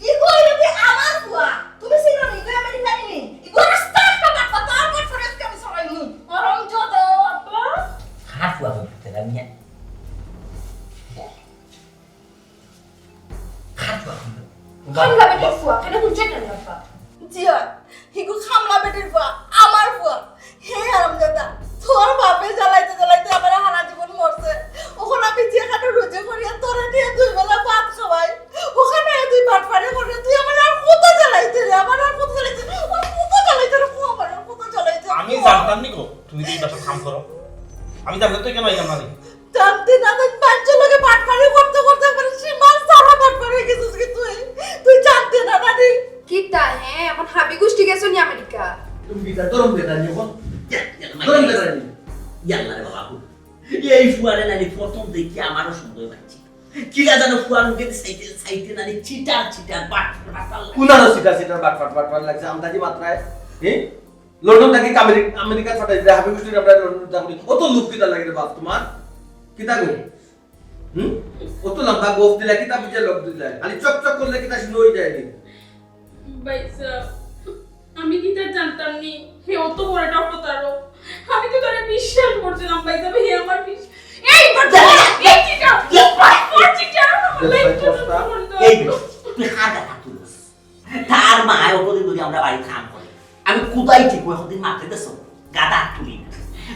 ইগো ইলতি আমার ফুয়া। তুমি চিনো নি, ইগো আমেরিকানি নি। ইগো রাস্তার একটা বাটপা, তার বাটপা আজকে আমি সরাইমু। হরম যত। খারাপ ফুয়া বলতে না মিয়া। খারাপ ফুয়া বলতে। খামলা বেটির ফুয়া, কেন বুঝছো না বাবা? জি হয়, ইগো খামলা বেটির ফুয়া, আমার ফুয়া। হে হারামজাদা, তোর বাপে জ্বালাইতে জ্বালাইতে আমার হারা জীবন মরছে। ওখানে আমি যে খাটে রুজি করি আর তোরে দিয়ে দুই বেলা ভাত খাওয়াই, ওখানে তুই বাটপারি করে তুই আমার আর কত জ্বালাইতে রে, আমার আর কত জ্বালাইতে, আর কত জ্বালাইতে রে, ও আমার আর কত জ্বালাইতে। আমি জানতাম নি গো, তুমি তো এই বাসার কাম করো। আমি জানতাম তো কেন আইলাম না নি। জানতে না জানি বাচ্চা লোকে বাটপারি করতে করতে একবারে সীমার সারা বাটপারি হয়ে গেছিস কি তুই? তুই জানতে না জানি। কিতা হে, এখন হাবি গুষ্টি গেছো নি আমেরিকা? তুমি বিটা গরম বেটা নিয়ে বল। গরম বেটা নিয়ে। ইয়াল্লা রে বাবা। এই ফুয়ারে নানি প্রথম দেখি আমারও সন্দেহ পাচ্ছি। কিলা জানো ফুয়ার মুখে সাইতে সাইতে নানি চিটার চিটার বাট বাট। কুনানো cheater cheater but but but but লাগছে আমদানি মাত্রায়। হ্যাঁ, লন্ডন থাকি আমেরিকা আমেরিকা ফাটাই দিলে হাবি গুষ্টির আমরা লন্ডন থাকি। অত লোক কিতা লাগে রে বাপ তোমার? কিতা গো? হুম? অত লম্বা গোফ দিলা কিতা বুঝে লোক দিলা? খালি চক চক করলে কিতা শুরু হয়ে যায় নি? ভাই সাহেব, আমি কিতা জানতাম নি হে অত বড় একটা প্রতারক। আমি তো তারে বিশ্বাস করছিলাম ভাই সাহেব, হে আমার বিশ্বাস। এই বাটপার, এই চিটার, এই বাটপার চিটার, আমার life টা নষ্ট করে দাও। এই তুই কার গাদা তুলস? তার মায় অতদিন ধরি আমরা বাড়িত কাম করে। আমি কুদাই ঠিক অতদিন মারতে দেছো। গাদা তুলি না।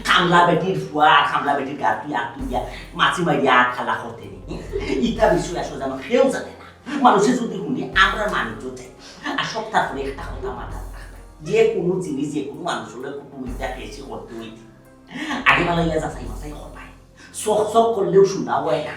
কামলা বেটির ফুয়া, কামলা বেটির গাত তুই আর তুই গিয়া মাছি মারিয়া আর খালা করতে নি। ইতা বিষয় আসলে জানো কেউ জানে না। মানুষে যদি শুনে আমরা মানুষ যায়। আর সপ্তাহ পরে একটা কথা মাথা রাখবে। যে কোনো জিনিস, যে কোনো মানুষ হলে কুটুমিতা বেশি করতে হইতে। আগে বেলা ইয়া যাচাই মাচাই করবায়। চক চক করলেও শোনা হয় না।